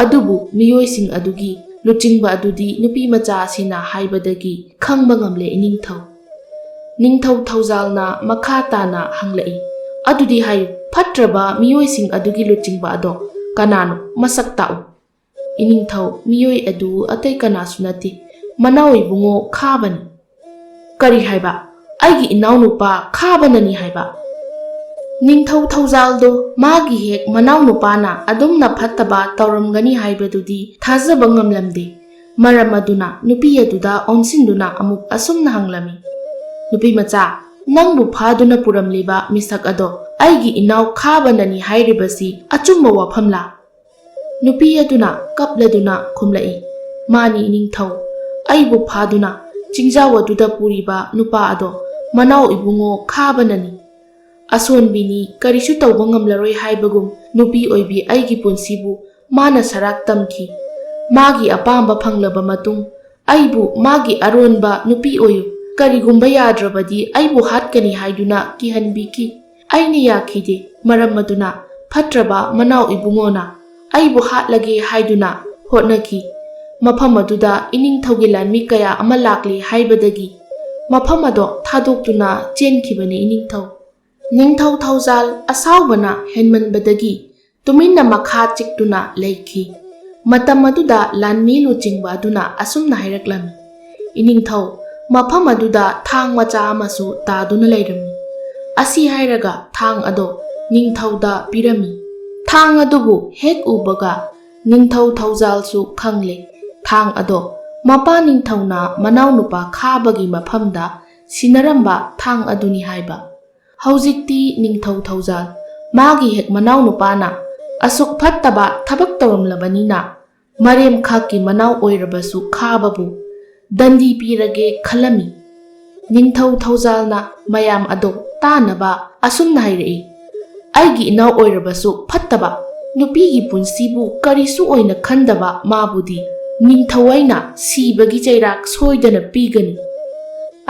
ꯑꯗꯨꯕꯨ ꯃꯤꯑꯣꯏꯁꯤꯡ ꯑꯗꯨꯒꯤ ꯂꯨꯆꯤꯡꯕ ꯑꯗꯨꯗꯤ ꯅꯨꯄꯤ ꯃꯆꯥ ꯑꯁꯤꯅ ꯍꯥꯏꯕꯗꯒꯤ ꯈꯪꯕ ꯉꯝꯂꯦ ꯏꯅꯤꯡꯊꯧ꯫" ꯅꯤꯡꯊꯧ ꯊꯧꯖꯥꯜꯅ ꯃꯈꯥ ꯇꯥꯅ ꯍꯪꯂꯛꯏ, "ꯑꯗꯨꯗꯤ ꯍꯥꯏꯌꯨ, ꯐꯠꯇ꯭ꯔꯕ ꯃꯤꯑꯣꯏꯁꯤꯡ ꯑꯗꯨꯒꯤ ꯂꯨꯆꯤꯡꯕ ꯑꯗꯣ ꯀꯅꯥꯅꯣ? ꯃꯁꯛ ꯇꯥꯛꯎ꯫" "ꯏꯅꯤꯡꯊꯧ, ꯃꯤꯑꯣꯏ ꯑꯗꯨ ꯑꯇꯩ ꯀꯅꯥꯁꯨ ꯅꯠꯇꯦ, ꯃꯅꯥꯎ ꯏꯕꯨꯡꯉꯣ ꯈꯥꯕꯅꯤ꯫" "ꯀꯔꯤ ꯍꯥꯏꯕ? ꯑꯩꯒꯤ ꯏꯅꯥꯎꯅꯨꯄꯥ ꯈꯥꯕꯅꯅꯤ ꯍꯥꯏꯕ?" ꯅꯤꯡꯊꯧ ꯊꯧꯖꯥꯜꯗꯣ ꯃꯥꯒꯤ ꯍꯦꯛ ꯃꯅꯥꯎꯅꯨꯄꯥꯅ ꯑꯗꯨꯝꯅ ꯐꯠꯇꯕ ꯇꯧꯔꯝꯒꯅꯤ ꯍꯥꯏꯕꯗꯨꯗꯤ ꯊꯥꯖꯕ ꯉꯝꯂꯝꯗꯦ꯫ ꯃꯔꯝ ꯑꯗꯨꯅ ꯅꯨꯄꯤ ꯑꯗꯨꯗ ꯑꯣꯟꯁꯤꯟꯗꯨꯅ ꯑꯃꯨꯛ ꯑꯁꯨꯝꯅ ꯍꯪꯂꯝꯃꯤ, "ꯅꯨꯄꯤ ꯃꯆꯥ, ꯅꯪꯕꯨ ꯐꯥꯗꯨꯅ ꯄꯨꯔꯝꯂꯤꯕ ꯃꯤꯁꯛ ꯑꯗꯣ ꯑꯩꯒꯤ ꯏꯅꯥꯎ ꯈꯥꯕꯅꯅꯤ ꯍꯥꯏꯔꯤꯕꯁꯤ ꯑꯆꯨꯝꯕ ꯋꯥꯐꯝꯂꯥ?" ꯅꯨꯄꯤ ꯑꯗꯨꯅ ꯀꯞꯂꯗꯨꯅ ꯈꯨꯝꯂꯛꯏ, "ꯃꯥꯅꯤ ꯏꯅꯤꯡꯊꯧ, ꯑꯩꯕꯨ ꯐꯥꯗꯨꯅ ꯆꯤꯡꯖꯥꯎ ꯑꯗꯨꯗ ꯄꯨꯔꯤꯕ ꯅꯨꯄꯥ ꯑꯗꯣ ꯃꯅꯥꯎ ꯏꯕꯨꯡꯉꯣ ꯈꯥꯕꯅꯅꯤ꯫ ꯑꯁꯣꯟꯕꯤꯅꯤ, ꯀꯔꯤꯁꯨ ꯇꯧꯕ ꯉꯝꯂꯔꯣꯏ ꯍꯥꯏꯕꯒꯨꯝ ꯅꯨꯄꯤ ꯑꯣꯏꯕꯤ ꯑꯩꯒꯤ ꯄꯨꯟꯁꯤꯕꯨ ꯃꯥꯅ ꯁꯔꯥꯛ ꯇꯝꯈꯤ꯫ ꯃꯥꯒꯤ ꯑꯄꯥꯝꯕ ꯐꯪꯂꯕ ꯃꯇꯨꯡ, ꯑꯩꯕꯨ ꯃꯥꯒꯤ ꯑꯔꯣꯟꯕ ꯅꯨꯄꯤ ꯑꯣꯏꯌꯨ, ꯀꯔꯤꯒꯨꯝꯕ ꯌꯥꯗ꯭ꯔꯕꯗꯤ ꯑꯩꯕꯨ ꯍꯥꯠꯀꯅꯤ ꯍꯥꯏꯗꯨꯅ ꯀꯤꯍꯟꯕꯤꯈꯤ꯫ ꯑꯩꯅ ꯌꯥꯈꯤꯗꯦ, ꯃꯔꯝ ꯑꯗꯨꯅ ꯐꯠꯇ꯭ꯔꯕ ꯃꯅꯥꯎ ꯏꯕꯨꯡꯉꯣꯅ ꯑꯩꯕꯨ ꯍꯥꯠꯂꯒꯦ ꯍꯥꯏꯗꯨꯅ ꯍꯣꯠꯅꯈꯤ꯫ ꯃꯐꯝ ꯑꯗꯨꯗ ꯏꯅꯤꯡꯊꯧꯒꯤ ꯂꯥꯟꯃꯤ ꯀꯌꯥ ꯑꯃ ꯂꯥꯛꯂꯦ ꯍꯥꯏꯕꯗꯒꯤ ꯃꯐꯝ ꯑꯗꯣ ꯊꯥꯗꯣꯛꯇꯨꯅ ꯆꯦꯟꯈꯤꯕꯅꯤ ꯏꯅꯤꯡꯊꯧ꯫ ꯅꯤꯡꯊꯧ ꯊꯧꯖꯥꯜ ꯑꯁꯥꯎꯕꯅ ꯍꯦꯟꯃꯟꯕꯗꯒꯤ ꯇꯨꯃꯤꯟꯅ ꯃꯈꯥ ꯆꯤꯛꯇꯨꯅ ꯂꯩꯈꯤ꯫ ꯃꯇꯝ ꯑꯗꯨꯗ ꯂꯥꯟꯃꯤ ꯂꯨꯆꯤꯡꯕ ꯑꯗꯨꯅ ꯑꯁꯨꯝꯅ ꯍꯥꯏꯔꯛꯂꯝꯃꯤ, "ꯏꯅꯤꯡꯊꯧ, ꯃꯐꯝ ꯑꯗꯨꯗ ꯊꯥꯡ ꯃꯆꯥ ꯑꯃꯁꯨ ꯇꯥꯗꯨꯅ ꯂꯩꯔꯝꯃꯤ꯫ ꯑꯁꯤ ꯍꯥꯏꯔꯒ ꯊꯥꯡ ꯑꯗꯣ ꯅꯤꯡꯊꯧꯗ ꯄꯤꯔꯝꯃꯤ꯫" ꯊꯥꯡ ꯑꯗꯨꯕꯨ ꯍꯦꯛ ꯎꯕꯒ ꯅꯤꯡꯊꯧ ꯊꯧꯖꯥꯜꯁꯨ ꯈꯪꯂꯦ, ꯊꯥꯡ ꯑꯗꯣ ꯃꯄꯥ ꯅꯤꯡꯊꯧꯅ ꯃꯅꯥꯎꯅꯨꯄꯥ ꯈꯥꯕꯒꯤ ꯃꯐꯝꯗ ꯁꯤꯟꯅꯔꯝꯕ ꯊꯥꯡ ꯑꯗꯨꯅꯤ ꯍꯥꯏꯕ꯫ ꯍꯧꯖꯤꯛꯇꯤ ꯅꯤꯡꯊꯧ ꯊꯧꯖꯥꯜ ꯃꯥꯒꯤ ꯍꯦꯛ ꯃꯅꯥꯎꯅꯨꯄꯥꯅ ꯑꯁꯨꯛ ꯐꯠꯇꯕ ꯊꯕꯛ ꯇꯧꯔꯝꯂꯕꯅꯤꯅ, ꯃꯔꯦꯝꯈꯥꯛꯀꯤ ꯃꯅꯥꯎ ꯑꯣꯏꯔꯕꯁꯨ ꯈꯥꯕꯕꯨ ꯗꯟꯗꯤ ꯄꯤꯔꯒꯦ ꯈꯜꯂꯝꯃꯤ꯫ ꯅꯤꯡꯊꯧ ꯊꯧꯖꯥꯜꯅ ꯃꯌꯥꯝ ꯑꯗꯣ ꯇꯥꯅꯕ ꯑꯁꯨꯝꯅ ꯍꯥꯏꯔꯛꯏ, "ꯑꯩꯒꯤ ꯏꯅꯥꯎ ꯑꯣꯏꯔꯕꯁꯨ ꯐꯠꯇꯕ, ꯅꯨꯄꯤꯒꯤ ꯄꯨꯟꯁꯤꯕꯨ ꯀꯔꯤꯁꯨ ꯑꯣꯏꯅ ꯈꯟꯗꯕ ꯃꯥꯕꯨꯗꯤ ꯅꯤꯡꯊꯧ ꯑꯩꯅ ꯁꯤꯕꯒꯤ ꯆꯩꯔꯥꯛ ꯁꯣꯏꯗꯅ ꯄꯤꯒꯅꯤ꯫"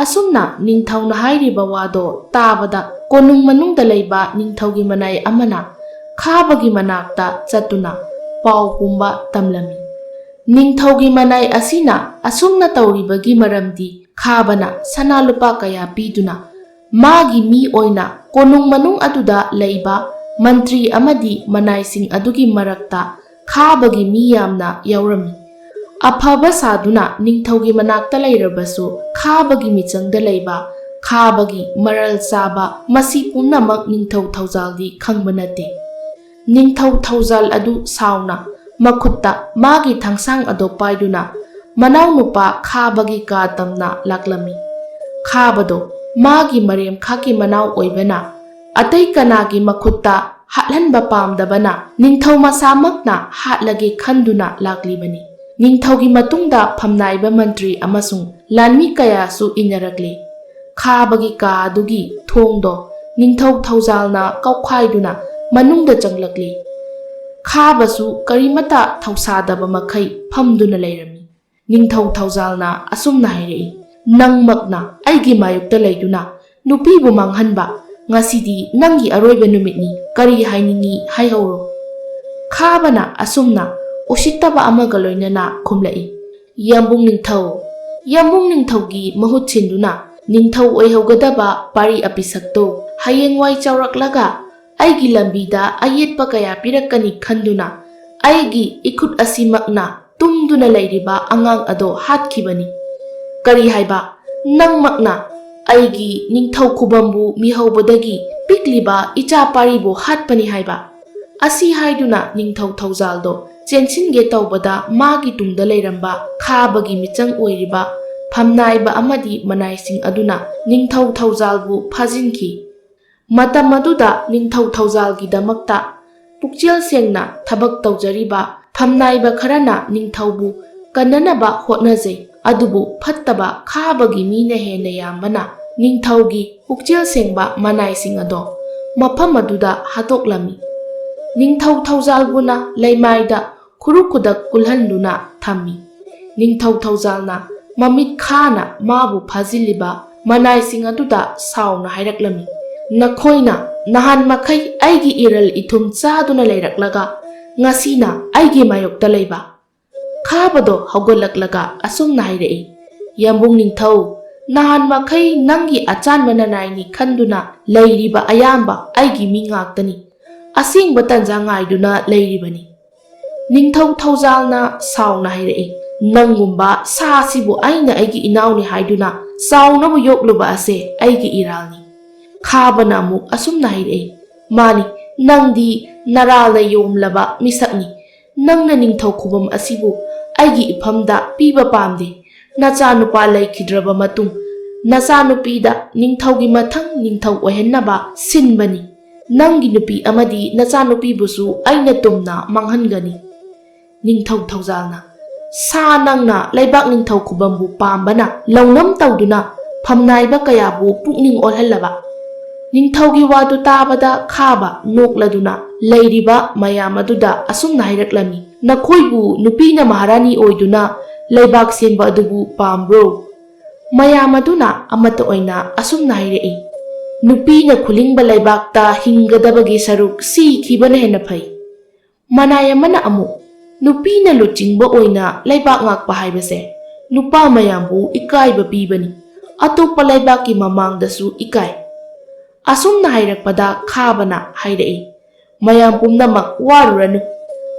ꯑꯁꯨꯝꯅ ꯅꯤꯡꯊꯧꯅ ꯍꯥꯏꯔꯤꯕ ꯋꯥꯗꯣ ꯇꯥꯕꯗ, ꯀꯣꯅꯨꯡ ꯃꯅꯨꯡꯗ ꯂꯩꯕ ꯅꯤꯡꯊꯧꯒꯤ ꯃꯅꯥꯏ ꯑꯃꯅ ꯈꯥꯕꯒꯤ ꯃꯅꯥꯛꯇ ꯆꯠꯇꯨꯅ ꯄꯥꯎ ꯄꯨꯝꯕ ꯇꯝꯂꯝꯃꯤ꯫ ꯅꯤꯡꯊꯧꯒꯤ ꯃꯅꯥꯏ ꯑꯁꯤꯅ ꯑꯁꯨꯝꯅ ꯇꯧꯔꯤꯕꯒꯤ ꯃꯔꯝꯗꯤ, ꯈꯥꯕꯅ ꯁꯅꯥ ꯂꯨꯄꯥ ꯀꯌꯥ ꯄꯤꯗꯨꯅ ꯃꯥꯒꯤ ꯃꯤ ꯑꯣꯏꯅ ꯀꯣꯅꯨꯡ ꯃꯅꯨꯡ ꯑꯗꯨꯗ ꯂꯩꯕ ꯃꯟꯇ꯭ꯔꯤ ꯑꯃꯗꯤ ꯃꯅꯥꯏꯁꯤꯡ ꯑꯗꯨꯒꯤ ꯃꯔꯛꯇ ꯈꯥꯕꯒꯤ ꯃꯤ ꯌꯥꯝꯅ ꯌꯥꯎꯔꯝꯃꯤ꯫ ꯑꯐꯕ ꯁꯥꯗꯨꯅ ꯅꯤꯡꯊꯧꯒꯤ ꯃꯅꯥꯛꯇ ꯂꯩꯔꯕꯁꯨ, ꯈꯥꯕꯒꯤ ꯃꯤꯆꯪꯗ ꯂꯩꯕ, ꯈꯥꯕꯒꯤ ꯃꯔꯜ ꯆꯥꯕ, ꯃꯁꯤ ꯄꯨꯝꯅꯃꯛ ꯅꯤꯡꯊꯧ ꯊꯧꯖꯥꯜꯗꯤ ꯈꯪꯕ ꯅꯠꯇꯦ꯫ ꯅꯤꯡꯊꯧ ꯊꯧꯖꯥꯜ ꯑꯗꯨ ꯁꯥꯎꯅ ꯃꯈꯨꯠꯇ ꯃꯥꯒꯤ ꯊꯥꯡꯁꯥꯡ ꯑꯗꯨ ꯄꯥꯏꯗꯨꯅ ꯃꯅꯥꯎꯅꯨꯄꯥ ꯈꯥꯕꯒꯤ ꯀꯥ ꯇꯝꯅ ꯂꯥꯛꯂꯝꯃꯤ꯫ ꯈꯥꯕꯗꯣ ꯃꯥꯒꯤ ꯃꯔꯦꯝꯈꯥꯛꯀꯤ ꯃꯅꯥꯎ ꯑꯣꯏꯕꯅ, ꯑꯇꯩ ꯀꯅꯥꯒꯤ ꯃꯈꯨꯠꯇ ꯍꯥꯠꯍꯟꯕ ꯄꯥꯝꯗꯕꯅ, ꯅꯤꯡꯊꯧ ꯃꯁꯥꯃꯛꯅ ꯍꯥꯠꯂꯒꯦ ꯈꯟꯗꯨꯅ ꯂꯥꯛꯂꯤꯕꯅꯤ꯫ ꯅꯤꯡꯊꯧꯒꯤ ꯃꯇꯨꯡꯗ ꯐꯝꯅꯥꯏꯕ ꯃꯟꯇ꯭ꯔꯤ ꯑꯃꯁꯨꯡ ꯂꯥꯟꯃꯤ ꯀꯌꯥꯁꯨ ꯏꯟꯅꯔꯛꯂꯤ꯫ ꯈꯥꯕꯒꯤ ꯀꯥ ꯑꯗꯨꯒꯤ ꯊꯣꯡꯗꯣ ꯅꯤꯡꯊꯧ ꯊꯧꯖꯥꯜꯅ ꯀꯥꯎꯈꯥꯏꯗꯨꯅ ꯃꯅꯨꯡꯗ ꯆꯪꯂꯛꯂꯤ꯫ ꯈꯥꯕꯁꯨ ꯀꯔꯤꯃꯇ ꯊꯧꯁꯥꯗꯕ ꯃꯈꯩ ꯐꯝꯗꯨꯅ ꯂꯩꯔꯝꯃꯤ꯫ ꯅꯤꯡꯊꯧ ꯊꯧꯖꯥꯜꯅ ꯑꯁꯨꯝꯅ ꯍꯥꯏꯔꯛꯏ, "ꯅꯪꯃꯛꯅ ꯑꯩꯒꯤ ꯃꯥꯌꯣꯛꯇ ꯂꯩꯗꯨꯅ ꯅꯨꯄꯤꯕꯨ ꯃꯥꯡꯍꯟꯕ, ꯉꯁꯤꯗꯤ ꯅꯪꯒꯤ ꯑꯔꯣꯏꯕ ꯅꯨꯃꯤꯠꯅꯤ, ꯀꯔꯤ ꯍꯥꯏꯅꯤꯡꯏ ꯍꯥꯏꯍꯧꯔꯣ?" ꯈꯥꯕꯅ ꯑꯁꯨꯝꯅ ꯎꯁꯤꯠꯇꯕ ꯑꯃꯒ ꯂꯣꯏꯅꯅ ꯈꯨꯝꯂꯛꯏ, "ꯌꯥꯝꯕꯨꯡ ꯅꯤꯡꯊꯧ, ꯌꯥꯝꯕꯨꯡ ꯅꯤꯡꯊꯧꯒꯤ ꯃꯍꯨꯠ ꯁꯤꯟꯗꯨꯅ ꯅꯤꯡꯊꯧ ꯑꯣꯏꯍꯧꯒꯗꯕ ꯄꯥꯔꯤ ꯑꯄꯤꯁꯛꯇꯣ ꯍꯌꯦꯡꯋꯥꯏ ꯆꯥꯎꯔꯛꯂꯒ ꯑꯩꯒꯤ ꯂꯝꯕꯤꯗ ꯑꯌꯦꯠꯄ ꯀꯌꯥ ꯄꯤꯔꯛꯀꯅꯤ ꯈꯟꯗꯨꯅ ꯑꯩꯒꯤ ꯏꯈꯨꯠ ꯑꯁꯤꯃꯛꯅ ꯇꯨꯝꯗꯨꯅ ꯂꯩꯔꯤꯕ ꯑꯉꯥꯡ ꯑꯗꯣ ꯍꯥꯠꯈꯤꯕꯅꯤ꯫ ꯀꯔꯤ ꯍꯥꯏꯕ? ꯅꯪꯃꯛꯅ ꯑꯩꯒꯤ ꯅꯤꯡꯊꯧ ꯈꯨꯕꯝꯕꯨ ꯃꯤꯍꯧꯕꯗꯒꯤ ꯄꯤꯛꯂꯤꯕ ꯏꯆꯥ ꯄꯥꯔꯤꯕꯨ ꯍꯥꯠꯄꯅꯤ ꯍꯥꯏꯕ?" ꯑꯁꯤ ꯍꯥꯏꯗꯨꯅ ꯅꯤꯡꯊꯧ ꯊꯧꯖꯥꯜꯗꯣ ꯆꯦꯟꯁꯤꯟꯒꯦ ꯇꯧꯕꯗ ꯃꯥꯒꯤ ꯇꯨꯡꯗ ꯂꯩꯔꯝꯕ ꯈꯥꯕꯒꯤ ꯃꯤꯆꯪ ꯑꯣꯏꯔꯤꯕ ꯐꯝꯅꯥꯏꯕ ꯑꯃꯗꯤ ꯃꯅꯥꯏꯁꯤꯡ ꯑꯗꯨꯅ ꯅꯤꯡꯊꯧ ꯊꯧꯖꯥꯜꯕꯨ ꯐꯥꯖꯤꯟꯈꯤ꯫ ꯃꯇꯝ ꯑꯗꯨꯗ ꯅꯤꯡꯊꯧ ꯊꯧꯖꯥꯜꯒꯤꯗꯃꯛꯇ ꯄꯨꯛꯆꯦꯜ ꯁꯦꯡꯅ ꯊꯕꯛ ꯇꯧꯖꯔꯤꯕ ꯐꯝꯅꯥꯏꯕ ꯈꯔꯅ ꯅꯤꯡꯊꯧꯕꯨ ꯀꯟꯅꯅꯕ ꯍꯣꯠꯅꯖꯩ, ꯑꯗꯨꯕꯨ ꯐꯠꯇꯕ ꯈꯥꯕꯒꯤ ꯃꯤꯅ ꯍꯦꯟꯅ ꯌꯥꯝꯕꯅ ꯅꯤꯡꯊꯧꯒꯤ ꯄꯨꯛꯆꯦꯜ ꯁꯦꯡꯕ ꯃꯅꯥꯏꯁꯤꯡ ꯑꯗꯣ ꯃꯐꯝ ꯑꯗꯨꯗ ꯍꯥꯠꯇꯣꯛꯂꯝꯃꯤ꯫ ꯅꯤꯡꯊꯧ ꯊꯧꯖꯥꯜꯕꯨꯅ ꯂꯩꯃꯥꯏꯗ ꯈꯨꯔꯨ ꯈꯨꯗꯛ ꯀꯨꯜꯍꯟꯗꯨꯅ ꯊꯝꯃꯤ꯫ ꯅꯤꯡꯊꯧ ꯊꯧꯖꯥꯜꯅ ꯃꯃꯤꯠ ꯈꯥꯅ ꯃꯥꯕꯨ ꯐꯥꯖꯤꯜꯂꯤꯕ ꯃꯅꯥꯏꯁꯤꯡ ꯑꯗꯨꯗ ꯁꯥꯎꯅ ꯍꯥꯏꯔꯛꯂꯝꯃꯤ, "ꯅꯈꯣꯏꯅ ꯅꯍꯥꯟ ꯃꯈꯩ ꯑꯩꯒꯤ ꯏꯔꯜ ꯏꯊꯨꯝ ꯆꯥꯗꯨꯅ ꯂꯩꯔꯛꯂꯒ ꯉꯁꯤꯅ ꯑꯩꯒꯤ ꯃꯥꯌꯣꯛꯇ ꯂꯩꯕ?" ꯈꯥꯕꯗꯣ ꯍꯧꯒꯠꯂꯛꯂꯒ ꯑꯁꯨꯝꯅ ꯍꯥꯏꯔꯛꯏ, "ꯌꯥꯝꯕꯨꯡ ꯅꯤꯡꯊꯧ, ꯅꯍꯥꯟ ꯃꯈꯩ ꯅꯪꯒꯤ ꯑꯆꯥꯟꯕ ꯅꯅꯥꯏꯅꯤ ꯈꯟꯗꯨꯅ ꯂꯩꯔꯤꯕ ꯑꯌꯥꯝꯕ ꯑꯩꯒꯤ ꯃꯤ ꯉꯥꯛꯇꯅꯤ꯫ ꯑꯁꯦꯡꯕ ꯇꯟꯖꯥ ꯉꯥꯏꯗꯨꯅ ꯂꯩꯔꯤꯕꯅꯤ꯫" ꯅꯤꯡꯊꯧ ꯊꯧꯖꯥꯜꯅ ꯁꯥꯎꯅ ꯍꯥꯏꯔꯛꯏ, "ꯅꯪꯒꯨꯝꯕ ꯁꯥ ꯑꯁꯤꯕꯨ ꯑꯩꯅ ꯑꯩꯒꯤ ꯏꯅꯥꯎꯅꯤ ꯍꯥꯏꯗꯨꯅ ꯆꯥꯎꯅꯕ ꯌꯣꯛꯂꯨꯕ ꯑꯁꯦ ꯑꯩꯒꯤ ꯏꯔꯥꯜꯅꯤ꯫" ꯈꯥꯕꯅ ꯑꯃꯨꯛ ꯑꯁꯨꯝꯅ ꯍꯥꯏꯔꯛꯏ, "ꯃꯥꯅꯤ, ꯅꯪꯗꯤ ꯅꯔꯥꯜꯅ ꯌꯣꯝꯂꯕ ꯃꯤꯁꯛꯅꯤ꯫ ꯅꯪꯅ ꯅꯤꯡꯊꯧ ꯈꯨꯕꯝ ꯑꯁꯤꯕꯨ ꯑꯩꯒꯤ ꯏꯐꯝꯗ ꯄꯤꯕ ꯄꯥꯝꯗꯦ꯫ ꯅꯆꯥꯅꯨꯄꯥ ꯂꯩꯈꯤꯗ꯭ꯔꯕ ꯃꯇꯨꯡ ꯅꯆꯥꯅꯨꯄꯤꯗ ꯅꯤꯡꯊꯧꯒꯤ ꯃꯊꯪ ꯅꯤꯡꯊꯧ ꯑꯣꯏꯍꯟꯅꯕ ꯁꯤꯟꯕꯅꯤ꯫ ꯅꯪꯒꯤ ꯅꯨꯄꯤ ꯑꯃꯗꯤ ꯅꯆꯥꯅꯨꯄꯤꯕꯨꯁꯨ ꯑꯩꯅ ꯇꯨꯝꯅ ꯃꯥꯡꯍꯟꯒꯅꯤ꯫" ꯅꯤꯡꯊꯧ ꯊꯧꯖꯥꯜꯅ, "ꯁꯥ ꯅꯪꯅ ꯂꯩꯕꯥꯛ ꯅꯤꯡꯊꯧ ꯈꯨꯕꯝꯕꯨ ꯄꯥꯝꯕꯅ ꯂꯧꯅꯝ ꯇꯧꯗꯨꯅ ꯐꯝꯅꯥꯏꯕ ꯀꯌꯥꯕꯨ ꯄꯨꯛꯅꯤꯡ ꯑꯣꯜꯍꯜꯂꯕ?" ꯅꯤꯡꯊꯧꯒꯤ ꯋꯥꯗꯨ ꯇꯥꯕꯗ ꯈꯥꯕ ꯅꯣꯛꯂꯗꯨꯅ ꯂꯩꯔꯤꯕ ꯃꯌꯥꯝ ꯑꯗꯨꯗ ꯑꯁꯨꯝꯅ ꯍꯥꯏꯔꯛꯂꯝꯃꯤ, "ꯅꯈꯣꯏꯕꯨ ꯅꯨꯄꯤꯅ ꯃꯍꯥꯔꯥꯅꯤ ꯑꯣꯏꯗꯨꯅ ꯂꯩꯕꯥꯛ ꯁꯦꯝꯕ ꯑꯗꯨꯕꯨ ꯄꯥꯝꯕ꯭ꯔꯣ?" ꯃꯌꯥꯝ ꯑꯗꯨꯅ ꯑꯃꯠꯇ ꯑꯣꯏꯅ ꯑꯁꯨꯝꯅ ꯍꯥꯏꯔꯛꯏ, "ꯅꯨꯄꯤꯅ ꯈꯨꯂꯤꯡꯕ ꯂꯩꯕꯥꯛꯇ ꯍꯤꯡꯒꯗꯕꯒꯤ ꯁꯔꯨꯛ ꯁꯤꯈꯤꯕꯅ ꯍꯦꯟꯅ ꯐꯩ꯫" ꯃꯅꯥꯏ ꯑꯃꯅ ꯑꯃꯨꯛ, "ꯅꯨꯄꯤꯅ ꯂꯨꯆꯤꯡꯕ ꯑꯣꯏꯅ ꯂꯩꯕꯥꯛ ꯉꯥꯛꯄ ꯍꯥꯏꯕꯁꯦ ꯅꯨꯄꯥ ꯃꯌꯥꯝꯕꯨ ꯏꯀꯥꯏꯕ ꯄꯤꯕꯅꯤ, ꯑꯇꯣꯞꯄ ꯂꯩꯕꯥꯛꯀꯤ ꯃꯃꯥꯡꯗꯁꯨ ꯏꯀꯥꯏ꯫" ꯑꯁꯨꯝꯅ ꯍꯥꯏꯔꯛꯄꯗ ꯈꯥꯕꯅ ꯍꯥꯏꯔꯛꯏ, "ꯃꯌꯥꯝ ꯄꯨꯝꯅꯃꯛ ꯋꯥꯔꯨꯔꯅꯨ,